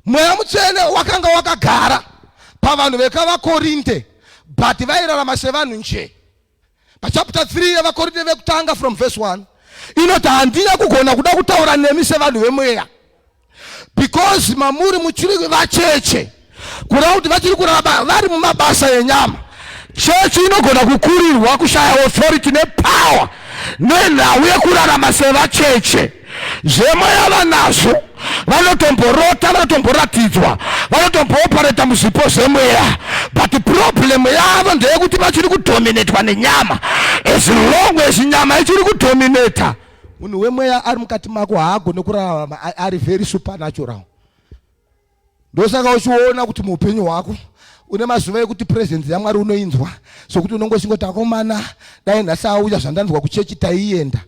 Mweya Mutsvene wakanga wakagara pavanhu vekavaKorinte, but vairarama sevanhu nje. Pachapter 3 yevaKorinte vekutanga from verse 1 inoti, handina kugona kuda kutaura nemi sevanhu vemweya, because mamuri muchiri vacheche. Kureva kuti vachiri kurarama vari mumabasa enyama. Chechi inogona kukurirwa kushaya authority nepower nenhau yekurarama sevacheche. Zvemweya vanazvo, vanotomborota, vanotomboratidzwa, vanotomboopareta muzvipo zvemweya, but problem yavo ndeyekuti vachiri kudominatwa nenyama. As long as nyama ichiri kudominata, munhu wemweya ari mukati mako haagone kurarama ari very supernatural. Ndosaka uchiona kuti muupenyu hwako Une mazuva ekuti presence yaMwari unoinzwa sokuti unongochingoti akomana dai nhasi auya zvandanzwa kuchechi taienda.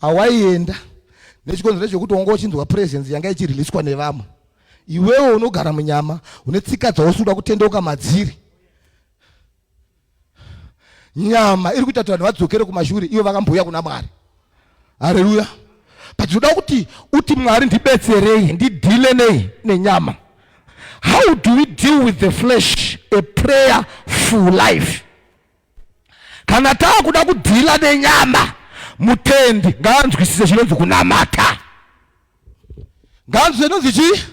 Awaienda nechikonzero chekuti wanga uchinzwa presence yanga ichiriliswa nevamwe. Iwewe unogara munyama une tsika dzausuda kutendeuka madziri. Nyama iri kuita kuti vanhu vadzokere kumashure ivo vakambouya kuna Mwari. Haleluya. But tinoda kuti uti Mwari ndibetserei ndidhile nei nenyama. How do we deal with the flesh? A prayerful life. Kana taakuda kudhila nenyama, mutendi ngaanzwisise chinonzi kunamata. Ngaanzwisise chinonzi chii?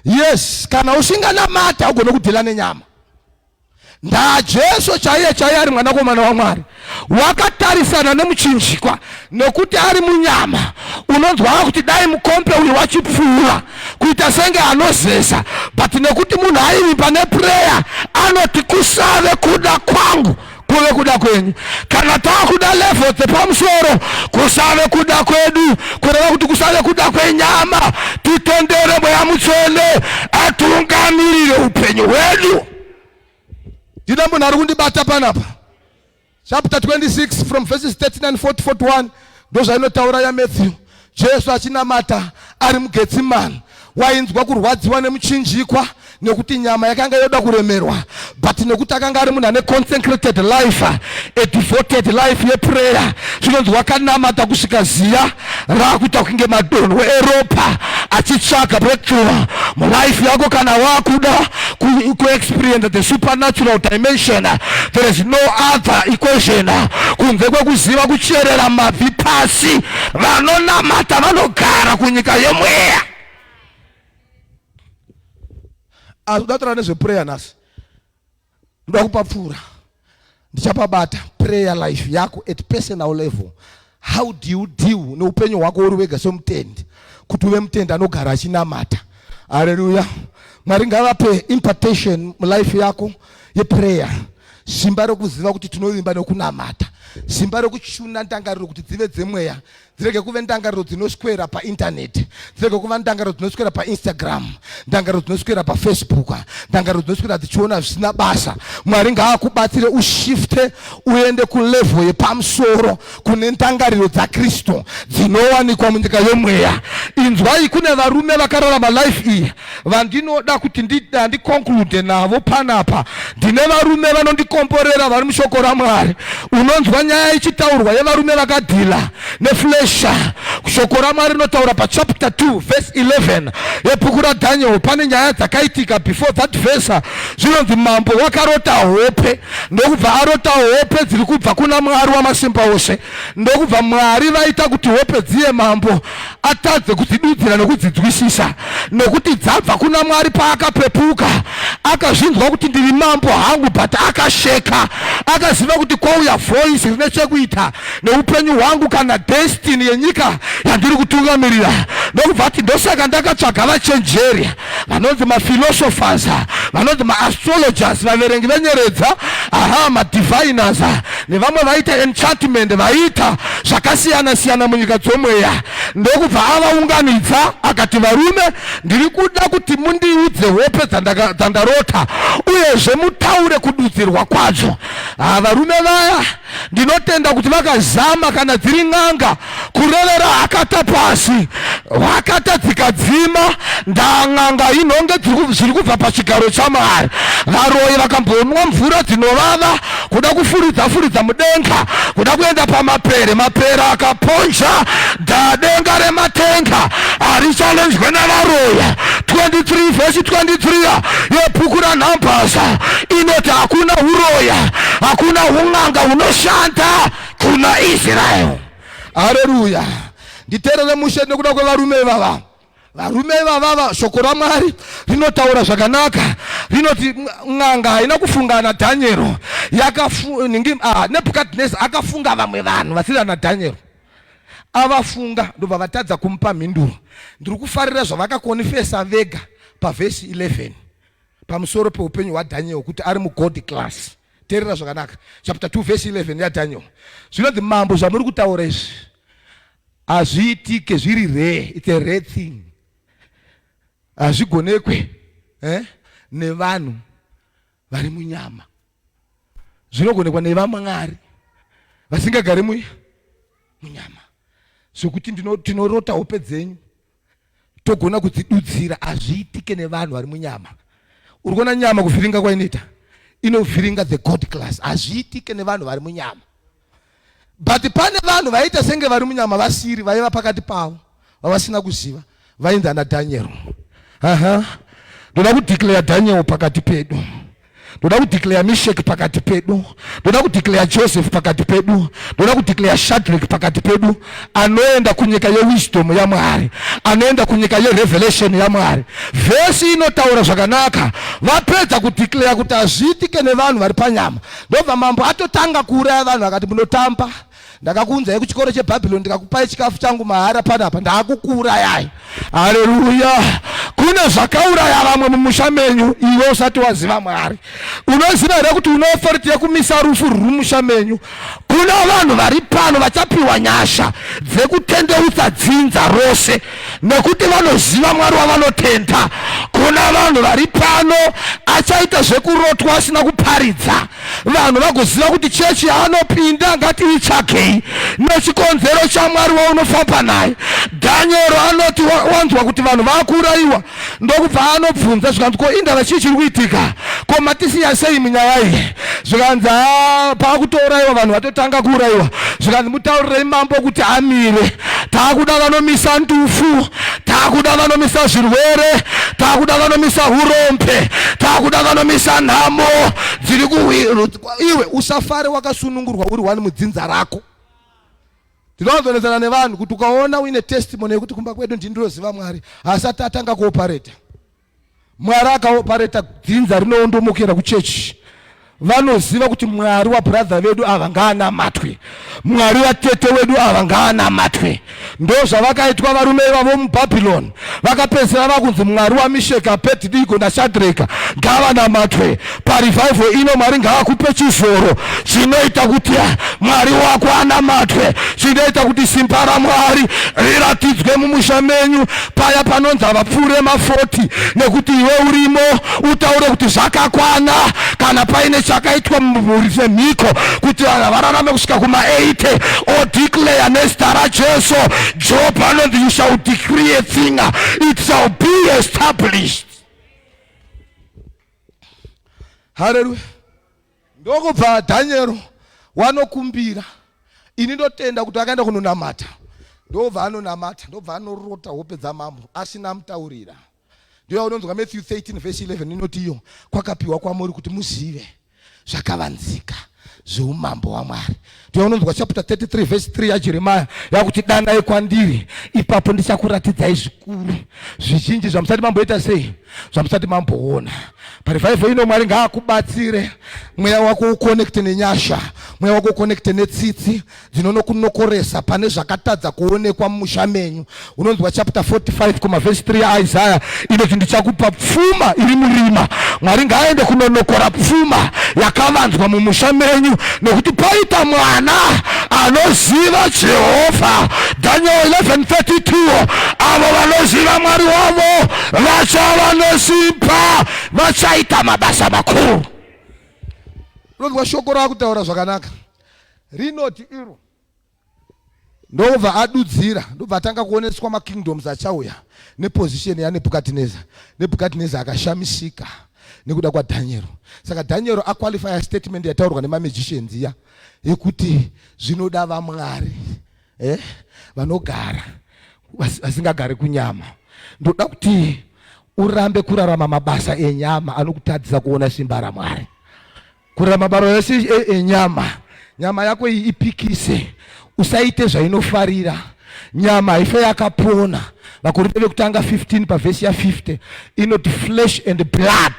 Yes, kana usinganamata ugone kudhila nenyama. NdaJesu chaiye chaiye ari mwanakomana waMwari wakatarisana nemuchinjikwa nekuti ari munyama unonzwa kuti dai mukombe uyu wachipfuura kuita senge anozeza but nekuti munhu aivimba neprayer anoti kusave kuda kwangu kuve kuda kwenyu kana takuda level dzepamusoro kusave kuda kwedu kureva kuti kusave kuda kwenyama titendere mweya mutsvene atungamirire upenyu hwedu ndine munhu ari kundibata panapa chapter 26 from verses 39 40 41 ndozvainotaura yamatthew jesu achinamata ari mugetsimani wainzwa kurwadziwa nemuchinjikwa nekuti nyama yakanga yoda kuremerwa but nekuti akanga ari munhu ane consecrated life a devoted life yeprayer zvinonzi wakanamata kusvika ziya rakuita kunge madonhwe eropa achitsvaga breakthrough mulife yako kana wakuda kuexperience the supernatural dimension there is no other equation kunze kwekuziva kucherera mabvi pasi vanonamata vanogara kunyika yemweya asi kuda kutaura nezveprayer nhasi ndoda kupapfuura ndichapabata prayer life yako at personal level how do you deal neupenyu hwako uri wega semutendi kuti uve mutendi anogara achinamata haleluya mwari ngavape impartation mulife yako yeprayer simba rekuziva kuti tinovimba nekunamata simba rekuchuna ndangariro kuti dzive dzemweya dzirege kuve ndangariro dzinoswera paintaneti dzirege kuva ndangariro dzinoswera painstagram ndangariro dzinoswera pafacebook ndangariro dzinoswera dzichiona zvisina basa mwari ngaakubatsire ushifte uende kulevel yepamusoro kune ndangariro dzakristu dzinowanikwa munyika yomweya inzwai kune varume vakararama life iyi vandinoda kuti ndiconclude navo panapa ndine varume vanondikomborera vari mushoko ramwari unonzwa nyaya ichitaurwa yevarume vakadhila neflesha shoko ramwari rinotaura pachapter 2 verse 11 yebhuku radaniel pane nyaya dzakaitika before that verse zvinonzi mambo wakarota hope ndokubva arota hope dziri kubva kuna mwari wamasimba ose ndokubva mwari vaita kuti hope dziye mambo atadze kudzidudzira nekudzidzwisisa nokuti dzabva kuna mwari paakapepuka akazvinzwa kuti ndiri mambo hangu but akasheka akaziva kuti kwauya voice rine chekuita neupenyu hwangu kana destiny yenyika yandiri kutungamirira ndokubva ati ndosaka ndakatsvaga vachenjeri vanonzi maphilosophers vanonzi maastrologers vaverengi venyeredza aha madiviners nevamwe vaita enchantment vaita zvakasiyana siyana munyika dzomweya ndokubva avaunganidza akati varume ndiri kuda kuti mundiudze hope dzandarota uyezve mutaure kududzirwa kwadzo ha varume vaya ndinotenda kuti vakazama kana dziri n'anga kurevera hakata pasi hakata dzikadzima ndan'anga inhonge zviri kubva pachigaro chamwari varoyi vakambonwa mvura dzinovava kuda kufuridza furidza mudenga kuda kuenda pamapere mapere akaponja ndadenga rematenga harichalenzwe navaroya 23 vhesi 23 yebhuku ranumbers inoti hakuna uroya hakuna un'anga hunoshanda kuna Israel. Haleluya! Nditerere mushe nekuda kwevarume ivava. Varume ivavava, shoko raMwari rinotaura zvakanaka, rinoti n'anga haina kufunga naDhaniero, ah, Nebhukadhineza akafunga vamwe vanhu vasiri ana Dhaniero avafunga ndobva vatadza kumupa mhinduro. Ndiri kufarira zvavakakonifesa vega pavhesi 11 pamusoro peupenyu hwadaniel kuti ari mugod class teerera zvakanaka chapter 2 verse 11 yadaniel zvinonzi mambo zvamuri kutaura izvi hazviitike zviri rare its a rare thing hazvigonekwe eh? nevanhu vari munyama zvinogonekwa nevamwari vasingagari munyama zvekuti tinorota hope dzenyu togona kudzidudzira hazviitike nevanhu vari munyama uri kuona nyama kuvhiringa kwainoita inovhiringa the god class hazviitike nevanhu vari munyama but pane vanhu vaiita senge vari munyama vasiri vaiva pakati pavo vavasina kuziva vainzi ana daniel aha ndoda kudeclare daniel pakati pedu ndoda kudeclare mishek pakati pedu ndoda kudeclare joseph pakati pedu ndoda kudeclare shadrik pakati pedu anoenda kunyika yewisdom yamwari anoenda kunyika yerevelation yamwari vhesi inotaura zvakanaka vapedza kudeclare kuti hazviitike nevanhu vari panyama ndobva mambo atotanga kuuraya vanhu akati munotamba ndakakuunzai kuchikoro chebhabhiloni ndikakupai chikafu changu mahara panapa ndakukuurayai haleluya kune zvakauraya vamwe mumusha menyu iwe usati waziva mwari unoziva here kuti une authority yekumisa rufu rwuri mumusha menyu kuna vanhu vari pano vachapiwa nyasha dzekutendeutsa dzinza rose nekuti vanoziva mwari wavanotenda kuna vanhu vari pano achaita zvekurotwa asina kuparidza vanhu vagoziva kuti chechi yaanopinda ngatiitsvagei nechikonzero chamwari waunofamba naye dhaniero anoti wanzwa kuti vanhu vakuurayiwa ndokubva anobvunza zvikanzi ko indava chii chiri kuitika ko matisiya sei munyaya iyi zvikanzi ah, paakutourayiwa vanhu vatotanga kuurayiwa zvikanzi mutaurirei mambo kuti amire taakuda vanomisa ndufu taakuda vanomisa zvirwere taakuda vanomisa urombe taakuda vanomisa nhamo dziri kuiwe usafare wakasunungurwa uri wani mudzinza rako ndinowanzonetsana nevanhu kuti ukaona uine testimony yekuti kumba kwedu ndindiroziva mwari asati atanga kuopareta Mwari akaopareta dzinza rinoondomokera kuchechi vanoziva kuti mwari wabrother vedu ava ngaanamatwe mwari watete wedu ava ngaanamatwe ndo zvavakaitwa varume ivavo mubhabhironi vakapedzisira vakunzi mwari wamisheka abednego nashadreka ngavanamatwe parevival ino mwari ngaakupe chizoro chinoita kuti mwari wako anamatwe chinoita kuti simba ramwari riratidzwe mumusha menyu paya panonzi havapfuure ma40 nekuti iwe urimo utaure kuti zvakakwana kana paine chakaitwa mumhuri semhiko kuti vanhu vararame kusvika kuma80 odeclare nezita rajesu job anonzi you shall decree a thing it shall be established haleluya ndokubva dhaniero wanokumbira ini ndotenda kuti akaenda kunonamata ndobva anonamata ndobva anorota hope dzamambo asina amutaurira ndiyo unonzwa matthew 13 vhesi 11 inoti iyo kwakapiwa kwamuri kuti muzive zvakavanzika zveumambo hwamwari ndiyo unonzwa chapter 33 vhesi 3 yajeremaya yakuti danai kwandiri ipapo ndichakuratidzai zvikuru zvizhinji zvamusati mamboita sei zvamusati mamboona parevival ino mwari ngaakubatsire mweya wako ukonekte nenyasha mweya wako ukonekte netsitsi dzinonokunokoresa pane zvakatadza kuonekwa mumusha menyu unonzwa chapter 45 kumavhesi 3 yaisaya inoti ndichakupa pfuma iri murima mwari ngaaende kunonokora pfuma yakavanzwa mumusha menyu nekuti paita mwana anoziva jehovha daniel 11:32 avo vanoziva mwari wavo vachava nesimba vachaita mabasa makuru unonzwa shoko raakutaura zvakanaka rinoti iro ndobva adudzira ndobva atanga kuoneswa makingdoms achauya neposition yanebhukadhineza nebhukadhineza akashamisika nekuda kwadhaniero saka dhaniero aqualifya statement yataurwa nemamagicians iya yekuti zvinoda vamwari eh, vanogara vasingagari kunyama ndoda kuti urambe kurarama mabasa enyama anokutadzisa kuona simba ramwari kurarama baro yose e, enyama nyama yako iyi ipikise usaite zvainofarira nyama haife yakapona vakorinte vekutanga 15 pavhesi ya 50 inoti flesh and blood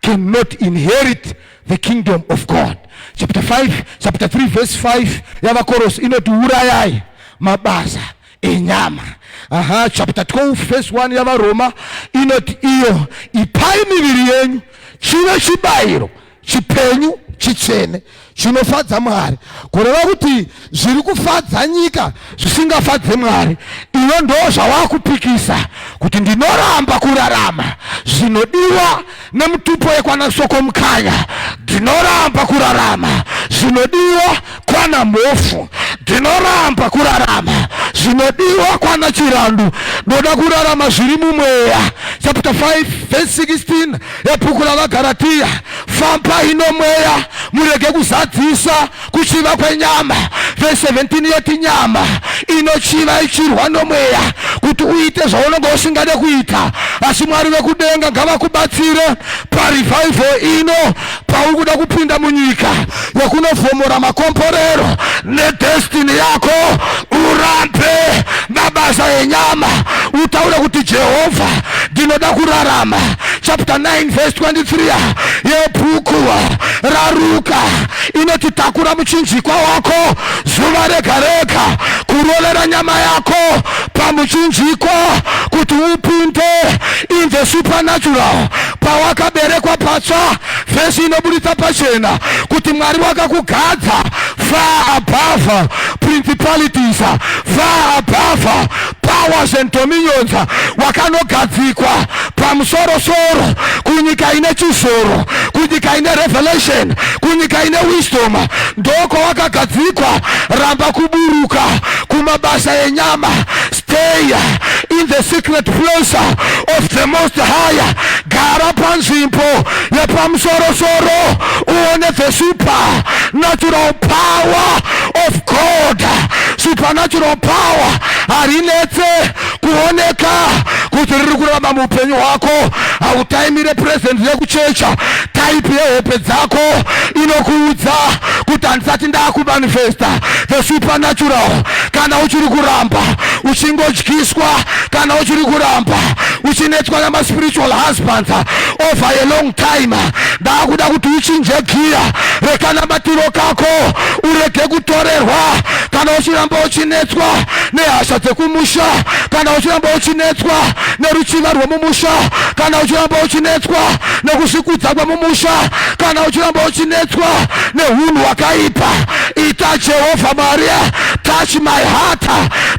cannot inherit the kingdom of god chapter 5 chapter 3 verse 5 yavakorosi inoti urayai mabasa enyama aha chapter 12 verse 1 yavaroma inoti iyo ipai miviri yenyu chive chibayiro chipenyu Chitsvene chinofadza Mwari, kureva kuti zviri kufadza nyika zvisingafadze Mwari. Iwe ndo zvawakupikisa kuti ndinoramba kurarama zvinodiwa nemutupo yekwana Soko Mukanya, ndinoramba kurarama zvinodiwa kwana Mhofu, ndinoramba kurarama zvinodiwa kwana Chirandu, ndoda kurarama zviri mumweya. Chapter 5 verse 16 yebhuku raVaGaratiya, fambai nomweya murege kuzadzisa kuchiva kwenyama. Verse 17 yoti nyama inochiva ichirwa nomweya kuti uite zvaunenge usingade kuita, asi Mwari vekudenga ngavakubatsire parevival ino pauri kuda kupinda munyika yekunovhomora makomborero nedestiny yako. Urambe mabasa enyama, utaure kuti Jehovha, ndinoda kurarama. Chapter 9 verse 23 yebhuku raRuka inoti takura muchinjikwa wako zuva rega rega, kurovera nyama yako pamuchinjikwa kuti upinde in the supernatural pawakaberekwa patsva. Vhesi inoburitsa pachena kuti Mwari wakakugadza far above principalities, far above powers and dominions. Wakanogadzikwa pamusorosoro, kunyika ine chizoro, kunyika ine revelation, kunyika ine wisdom, ndoko wakagadzikwa. Ramba kuburuka kumabasa enyama. Stay in the secret place of the Most High. Gara panzvimbo yepamusorosoro, uone the supernatural power of God. Supernatural power harinetse kuoneka kuti riri kurarama muupenyu hwako. Hautaimire present yekuchecha. Type yehope dzako inokuudza kuti handisati ndaakumanifesta the supernatural. Kana uchiri kuramba uchingodyiswa, kana uchiri kuramba uchinetswa namaspiritual husbands over a long time, ndaakuda kuti uchinje giya rekanamatiro kako, urege kutorerwa. Kana uchiramba uchinetswa nehasha dzekumusha, kana uchiramba uchinetswa neruchiva rwemumusha, kana uchiramba uchinetswa nekuzvikudza kwemumusha, kana uchiramba uchinetswa neunhu hwakaipa, ita Jehovha Mwari, touch my heart,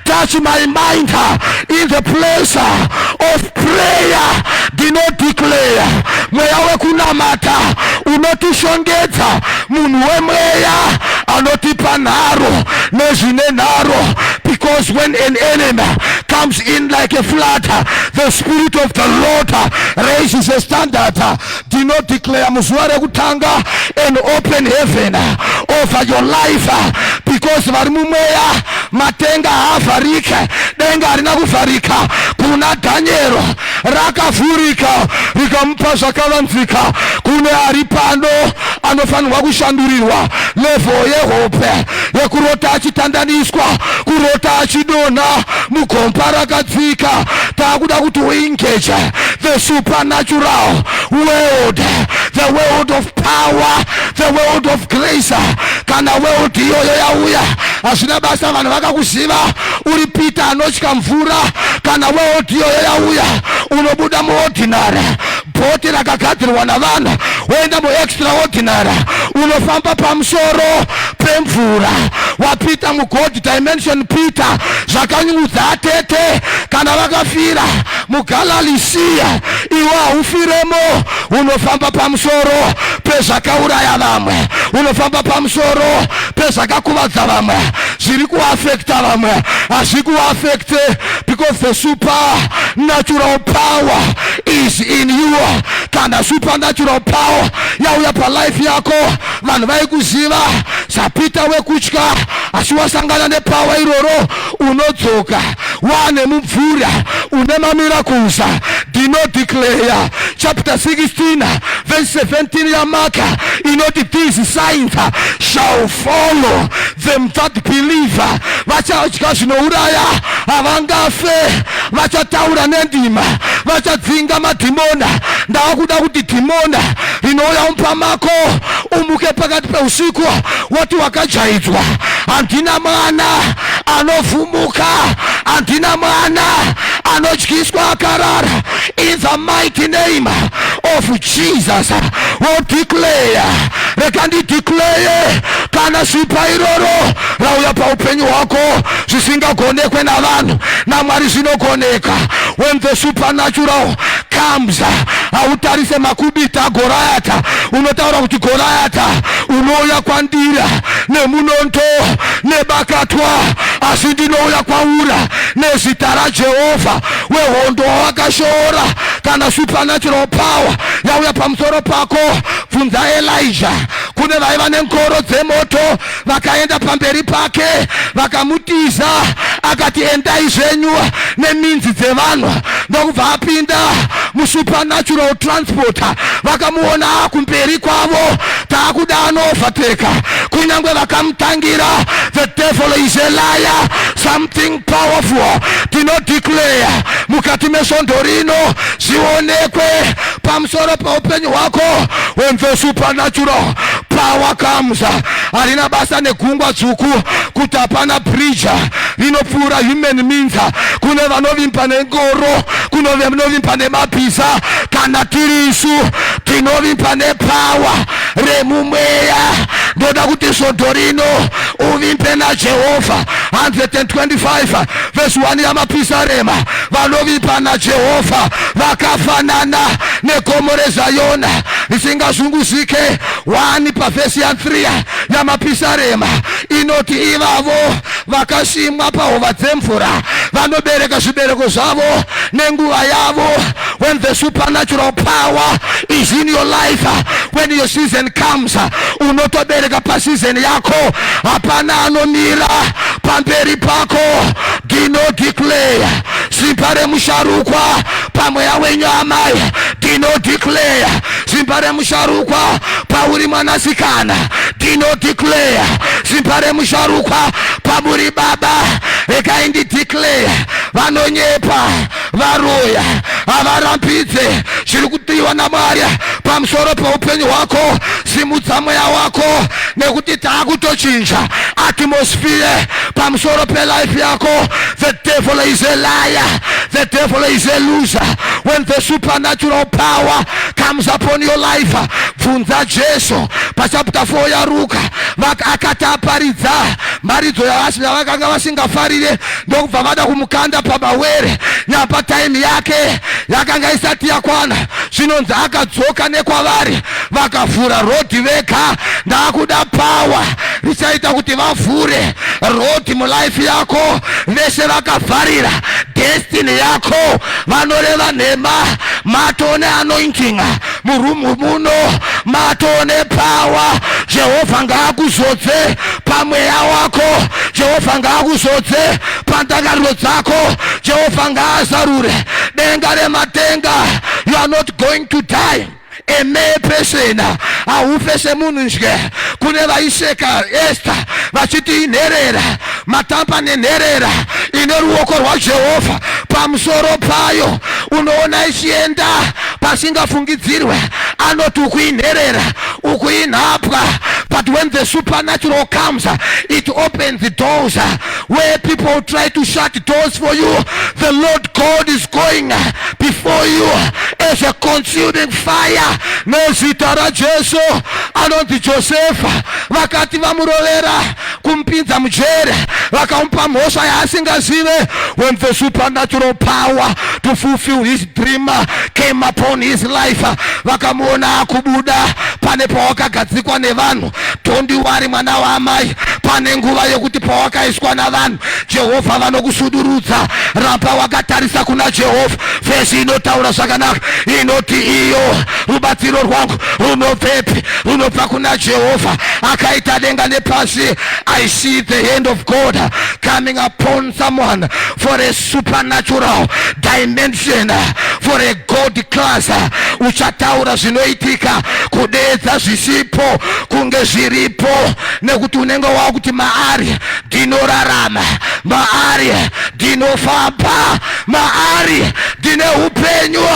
touch my mind in the place of prayer. Ndinodeclare mweya wekunamata unotishongedza, munhu wemweya anotipa nharo nezvine nharo, because when an enemy comes in like a flood, the Spirit of the Lord raises a standard. Ndinodeclare muzuva rekutanga an open heaven over your life, because vari mumweya matenga haavharike. Denga harina kuvharika kuna Dhaniero, rakavhurika rikamupa zvakavanzika. Kune ari pano anofanirwa kushandurirwa level yehope yekurota achitandaniswa, kurota achidonha mugomba rakadzika. Taakuda kuti uengage the supernatural world, the world of power, the world of grace. Kana world iyoyo yauya, hazvina basa vanhu vakakuziva uri Peter anotya mvura. Kana world iyoyo yauya, unobuda muordinary bhoti rakagadzirwa navanhu, woenda muextraordinary. Unofamba pamusoro pemvura. Wapita mugod dimension. Peter, zvakanyudza atete kana vakafira muGalilee, iwe haufiremo. Unofamba pamusoro pezvakauraya vamwe, unofamba pamusoro pezvakakuvadza vamwe. Zviri kuafekta vamwe hazvikuafekte, because the supernatural power is in you. Kana supernatural power yauya palife yako, vanhu vaikuziva saPeter wekutya, asi wasangana nepower iroro, unodzoka wane mumvuri une mamiracles. Ndinodeclare chapter 16 verse 17 yaMark inoti, "These signs shall follow them that believe." Vachadya zvinouraya havangafe, vachataura nendima, vachadzinga madhimona. Ndaakuda kuti dhimona rinouya mumba mako, umuke pakati peusiku woti wakajaidzwa, handina mwana anovhumuka, handina mwana anodyiswa akarara. In the mighty name of Jesus, wodeclare. Rega ndideclare, kana simba iroro rauya paupenyu hwako, zvisingagonekwe navanhu, naMwari zvinogoneka. When the supernatural comes, hautarise makubita aGorayata. Unotaura kuti, "Gorayata, unouya kwandira nemunondo nebakatwa, asi ndinouya kwaura nezita raJehovha wehondo wawakashora." Kana supernatural power yauya pamusoro pako, bvunza Elijah. Kune vaiva nengoro dzemoto vakaenda pamberi pake, vakamutiza. Akati, "Endai zvenyu neminzi dzevanhu," ndokubva apinda musupernatural transport. Vakamuona kumberi kwavo, taakuda anovateka, kunyange vakamutangira. The devil is a liar. Something powerful tinodeclare mukati mesvondo rino, zvionekwe pamusoro peupenyu hwako. When the supernatural power comes, harina basa negungwa dzvuku kuti hapana bridge rinopfuura human means. Kune vanovimba nengoro, kune vanovimba nemabhiza. Kana tiri isu, tinovimba nepower remumweya. Ndoda kuti svondo rino uvimbe naJehovha. 125 vhesi 1 yamapisarema: vanovimba naJehovha vakafanana negomo reZayona risingazunguzike. 1 pavhesi ya3 yamapisarema inoti, ivavo vakasimwa pahova dzemvura, vanobereka zvibereko zvavo nenguva yavo. When the supernatural power is in your life, when your season comes, unotobereka paseason yako. Hapana anomira pamberi pako. Ndinodeclare simba remusharukwa pamweya wenyu, amai. Ndinodeclare simba remusharukwa pauri, mwanasikana. Ndinodeclare simba remusharukwa pamuri, baba. Regai ndideclare, vanonyepa, varoya, havarambidze zviri kudiwa naMwari pamusoro peupenyu hwako. Simudza mweya wako, nekuti taakutochinja atmosphere pamusoro pelife yako. The devil is a liar. The devil is a loser. When the supernatural power comes upon your life, bvunza Jesu pachapter 4 yaRuka. Akati aparidza mharidzo yavakanga vasingafarire, ndokubva vada kumukanda pamawere. Nyapa time yake yakanga isati yakwana. Zvinonzi akadzoka nekwavari, vakavhura road vega. Ndaakuda power richaita kuti vavhure road mulife yako. Vese vakavharira destiny yako, vanoreva nhema, matone anointing murumu muno, matone power. Jehovha ngaakuzodze pamweya wako. Jehovha ngaakuzodze pandangariro dzako. Jehovha ngaazarure denga rematenga. You are not going to die a mere person. Haufe semunhu nje. Kune vaiseka Esta vachiti inherera, matamba nenherera ine ruoko rwaJehovha pamusoro payo. Unoona ichienda pasingafungidzirwe, anoti uku inherera, uku inhapwa. But when the supernatural comes, it opens the doors where people try to shut doors for you. The Lord God is going before you as a consuming fire, nezita raJesu. Anonzi Josefa, vakati vamurovera kumupinza mujere, vakamupa mhosva yaasingazive. When the supernatural power to fulfill his dream came upon his life, vakamuona akubuda pane pawakagadzikwa nevanhu. Don't worry, mwana waamai, pane nguva yekuti pawakaiswa navanhu, Jehovha vanokusudurudza. Ramba wakatarisa kuna Jehovha. Vhesi inotaura zvakanaka, inoti iyo, "Rubatsiro rwangu runobvepi? Runobva kuna Jehovha akaita denga nepasi." I see the hand of God coming upon someone for a supernatural dimension, for a God class. Uchataura zvinoitika, kudeedza zvisipo kunge zviripo, nekuti unenge wakuti, "Maari ndinorarama, maari ndinofamba, maari ndine upenyu."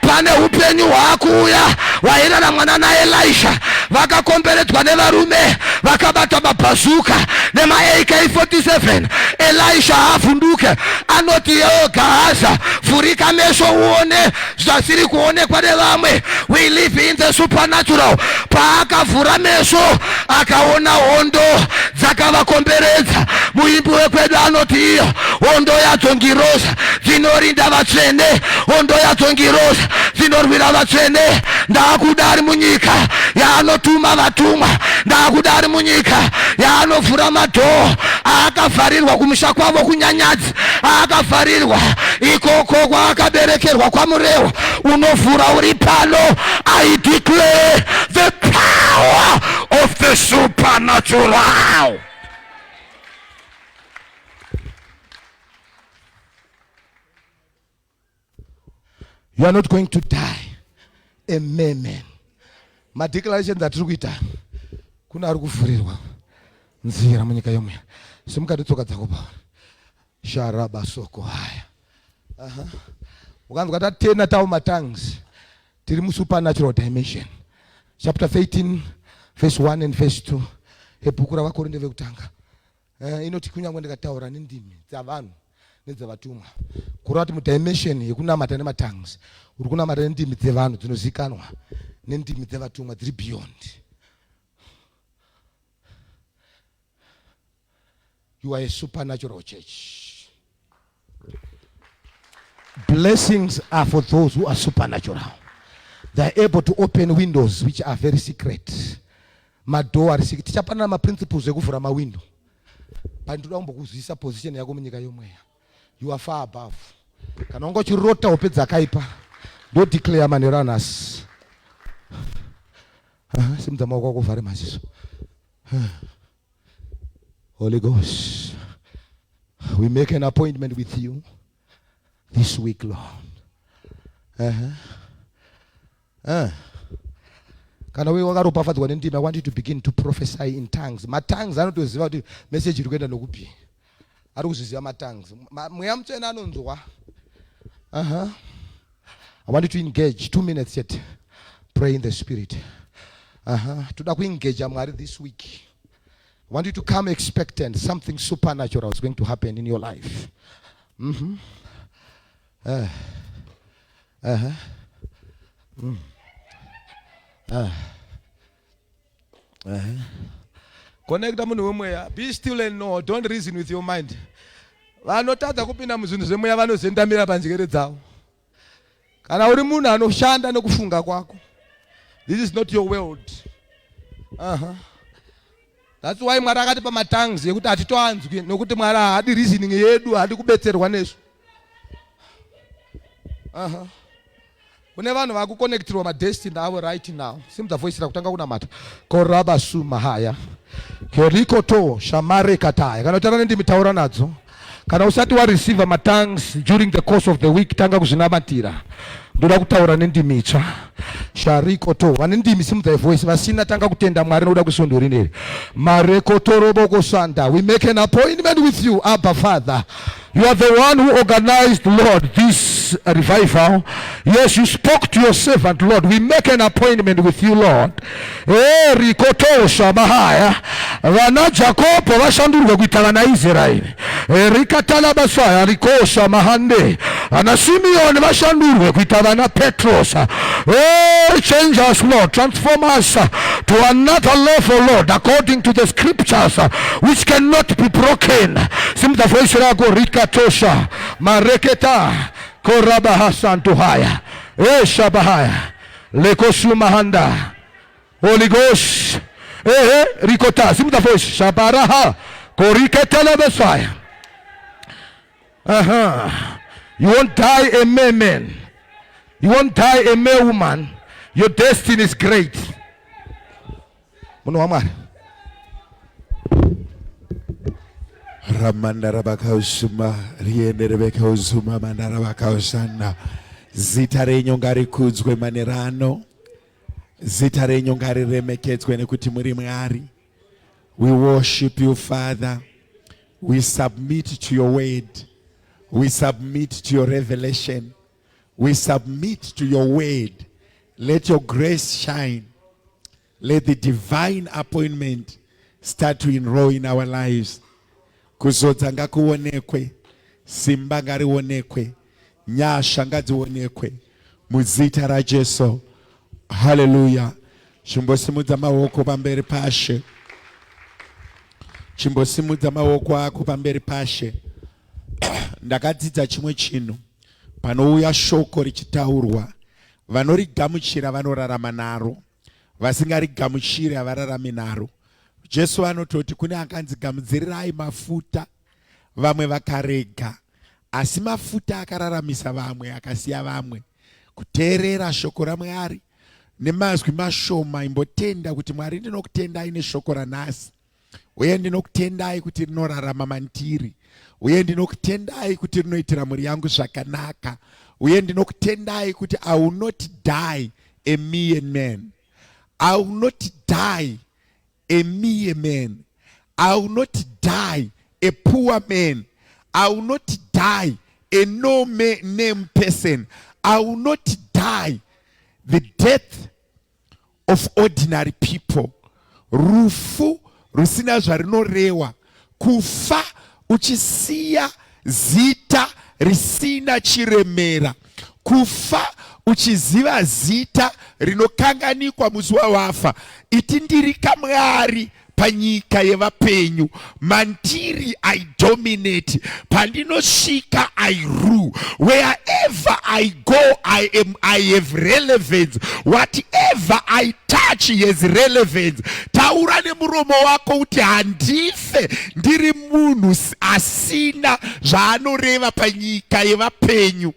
Pane upenyu hwakuuya wairaramwana naElisha, vakakomberedzwa. Akakomberedzwa nevarume vakabata mabhazuka nema-AK47. Elisha haavhunduke, anoti yeo Gahaza, vhurika meso uone zvasiri kuonekwa nevamwe. We live in the supernatural. Paakavhura meso akaona hondo dzakavakomberedza. Muimbi wekwedu anoti iyo hondo yadzo ngirozi dzinorinda vatsvene, hondo yadzo ngirozi dzinorwira vatsvene. Ndaakuda ari munyika yaanotuma vatumwa, ndaakuda ari munyika yaanovhura madhoo aakavharirwa kumusha kwavo kunyanyadzi, aakavharirwa ikoko kwaakaberekerwa kwaMurewa. Unovhura uri pano. I declare the power of the supernatural. You are not going to die a mere man. Madeclarations atiri kuita kuna ari kuvhurirwa nzira munyika yomweya. Simuka tsoka dzako pa sharabasoko haya. Aha. Ukanzwa tatena tawo matangs tiri musupernatural dimension. Chapter 13 verse 1 and verse 2 ebhuku ravaKorinde vekutanga. Eh, inoti kunyange ndikataura nendimi dzavanhu nedzavatumwa kureva kuti mudimension yekunamata nematongues uri kunamata nendimi dzevanhu dzinozikanwa nendimi dzevatumwa dziri beyond. You are a supernatural church. Blessings are for those who are supernatural. They are able to open windows which are very secret. Madoor ari secret. Tichapanana maprinciples ekuvhura mawindow. But ndoda kumbokuzivisa position yako munyika yomweya. You are far above. Kana wanga uchirota hope dzakaipa, ndo declare manheru anhasi. Simudza maoko ako uvhare maziso. Holy Ghost, we make an appointment with you this week, Lord. Kana uye wakaropafadzwa nendimi, I want you to begin to prophesy in tongues. Matongues anotoziva kuti message iri kuenda nokupi. Ari kuzviziva matongues. Mweya Mutsvene anonzwa. I want you to engage 2 minutes yet. Pray in the spirit. Toda kuengage Mwari this week. I want you to come expectant something supernatural is going to happen in your life. Connecta munhu wemweya. Be still and know. Don't reason with your mind. Vanotadza kupinda muzvinhu zvemweya vanozendamira panjere dzavo. Kana uri munhu anoshanda nekufunga kwako, this is not your world. That's why Mwari akatipa matongues yekuti hatitoanzwi, nokuti Mwari haadi reasoning yedu, haadi kubetserwa nesu. Kune vanhu vakuconnectirwa madestiny avo right now. Simudza voice rakutanga kunamata. Koraba sumahaya. Kerikoto shamare kataya. Kana utaura nendimi taura nadzo. Kana usati wareceive matongues during the course of the week, tanga kuzvinamatira. Ndoda kutaura nendimi itsva. Sharikoto. Vane ndimi simudzai voice, vasina tanga kutenda Mwari nokuda kwesvondo rineri. Marekotoroboko sanda. We make an appointment with you, Abba Father. You are the one who organized, Lord, this revival. Yes, you spoke to your servant, Lord. We make an appointment with you, Lord. Rikotosha mahaya. Vana Jakobo vashandurwe kuita vana Israeri. Rikatala basaya rikosha mahande. Vana Simeon vashandurwe kuita vana Petros. Change us, Lord. Transform us to another level, Lord, according to the scriptures which cannot be broken. Simudza voice rako rikatosha mareketa korabahasantuhaya eshabahaya lekosumahanda. Holy Ghost. Ehe, rikota. Simudza voice. Shabaraha koriketelebesaya. You won't die a mere man. You won't die a mere woman. Your destiny is great. Munhu waMwari. Ramandarabakausuma rienderebekausuma mandarabakausana. Zita renyu ngarikudzwe manerano. Zita renyu ngariremekedzwe nekuti muri Mwari. We worship you, Father. We submit to your word. We submit to your revelation. We submit to your word. Let your grace shine. Let the divine appointment start to enroll in our lives. Kuzodza ngakuonekwe, simba ngarionekwe, nyasha ngadzionekwe muzita raJesu. Haleluya. Chimbosimudza maoko pamberi pashe. Chimbosimudza maoko ako pamberi pashe. Ndakadzidza chimwe chinhu. Panouya shoko richitaurwa, vanorigamuchira vanorarama naro, vasingarigamuchiri havararami naro. Jesu anototi kune akanzi gamudzirirai mafuta, vamwe vakarega, asi mafuta akararamisa vamwe akasiya vamwe. Kuteerera shoko raMwari nemazwi mashoma, imbotenda kuti Mwari ndinokutendai neshoko ranhasi uye ndinokutendai kuti rinorarama mandiri uye ndinokutendai kuti rinoitira mhuri yangu zvakanaka uye ndinokutendai kuti I will not die a mere man. I will not die a mere man. I will not die a poor man. I will not die a no name person. I will not die the death of ordinary people. Rufu rusina zvarinoreva, kufa uchisiya zita risina chiremera, kufa uchiziva zita rinokanganikwa musi wawafa. Iti ndiri kamwari panyika yevapenyu, mandiri I dominate, pandinosvika I rule, wherever I go I am, I have relevance, whatever I touch has relevance. Taura nemuromo wako kuti handife ndiri munhu asina zvaanoreva panyika yevapenyu.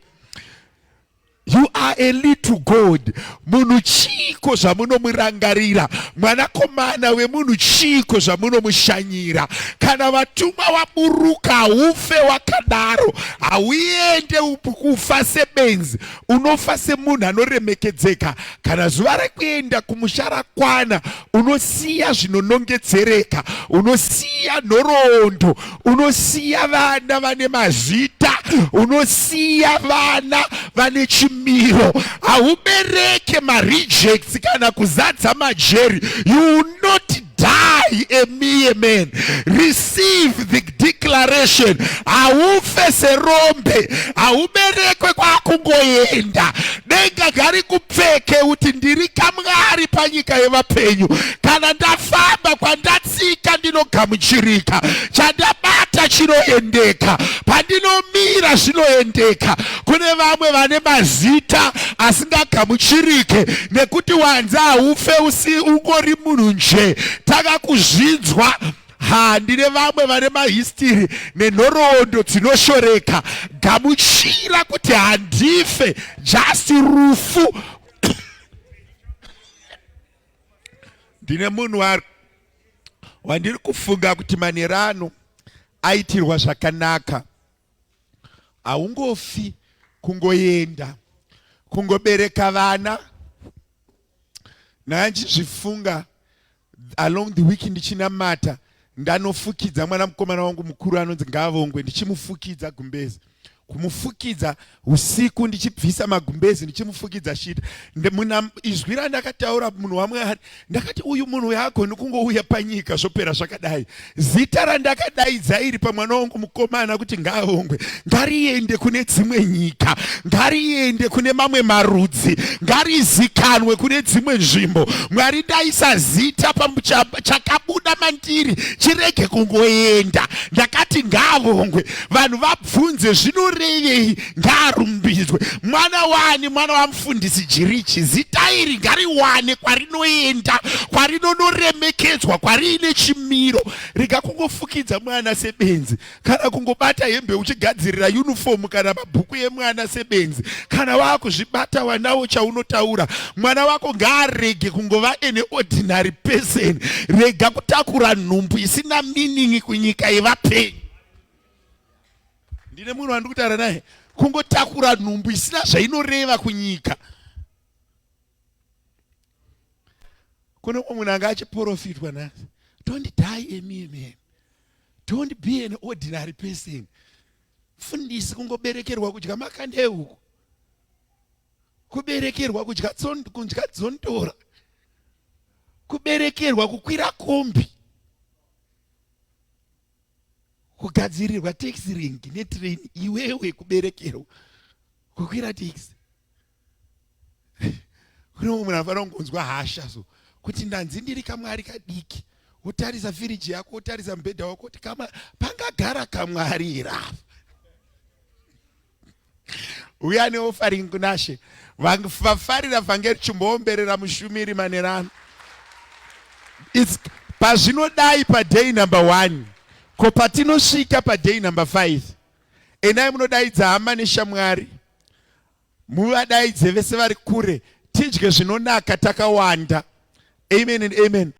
You are a little God. Munhu chiiko zvamunomurangarira? Mwanakomana wemunhu chiiko zvamunomushanyira? Kana vatumwa waburuka haufe wakadaro, hauende kufa sebenzi, unofa semunhu anoremekedzeka. Kana zuva rekuenda kumusha rakwana, unosiya zvinonongedzereka, unosiya nhoroondo, unosiya vana vane mazita, unosiya vana vane chimiro. Haubereke marejects kana kuzadza majeri. You will not die a mere man. Receive the declaration. Haufe serombe, hauberekwe kwakungoenda. Denga ngarikupfeke kuti ndiri kamwari panyika yevapenyu. Kana ndafamba kwandatsika ndinogamuchirika, chandabata chinoendeka, pandinomira zvinoendeka. Kune vamwe vane mazita asingagamuchirike nekuti wanzi haufe usi ungori munhu nje. Takakuzvinzwa. Ha, ndine vamwe vane mahistiri nenhoroondo dzinoshoreka. Gamuchira kuti handife, just rufu. Ndine munhu wandiri kufunga kuti manherano aitirwa zvakanaka. Haungofi kungoenda kungobereka vana. Ndanchizvifunga along the week ndichinamata, ndanofukidza mwana mukomana wangu mukuru anonzi Ngavongwe, ndichimufukidza gumbezi, kumufukidza usiku, ndichibvisa magumbezi ndichimufukidza shita. Muna izwi randakataura munhu waMwari, ndakati uyu munhu yaagoni kungouya panyika zvopera zvakadai. Zita randakadaidza iri pamwana wangu mukomana kuti Ngaavongwe ngariende kune dzimwe nyika, ngariende kune mamwe marudzi, ngarizikanwe kune dzimwe nzvimbo. Mwari, ndaisa zita chakabuda mandiri chirege kungoenda. Ndakati Ngaavongwe, vanhu vabvunze zvinorevei, ngaarumbidzwe. Mwana wani? Mwana wamufundisi Jirichi. Zita iri ngariwane kwarinoenda, kwarinonoremekedzwa, kwariine chimiro. Rega kungofukidza mwana sebenzi, kana kungobata hembe uchigadzirira uniform kana mabhuku emwana sebenzi. Kana waakuzvibata wanawo chaunotaura. Mwana wako ngaarege kungova an ordinary person. Rega kutakura nhumbu isina meaning kunyika yevapenyu. Ndine munhu wandiri kutaura naye, kungotakura nhumbu isina zvainoreva kunyika. Kune umwe munhu anga achiprofitwa nhasi, don't die a mere man, don't be an ordinary person. Fundisi, kungoberekerwa kudya makanda ehuku, kuberekerwa kudya dzondora. Kuberekerwa kukwira kombi. Kugadzirirwa taxi ring netrain iwewe kuberekerwa kukwira taxi. Kune mumwe munhu anofanira kungonzwa hasha so kuti ndanzi ndiri kamwari kadiki wotarisa firiji yako wotarisa mubhedha wako kuti kama pangagara kamwari here apa uya neofaring kunashe vafarira vhangeri chimboomberera mushumiri manerano its pazvinodai paday number one ko patinosvika paday number five endai munodaidza hama neshamwari muvadaidze vese vari kure tidye zvinonaka takawanda amen and amen.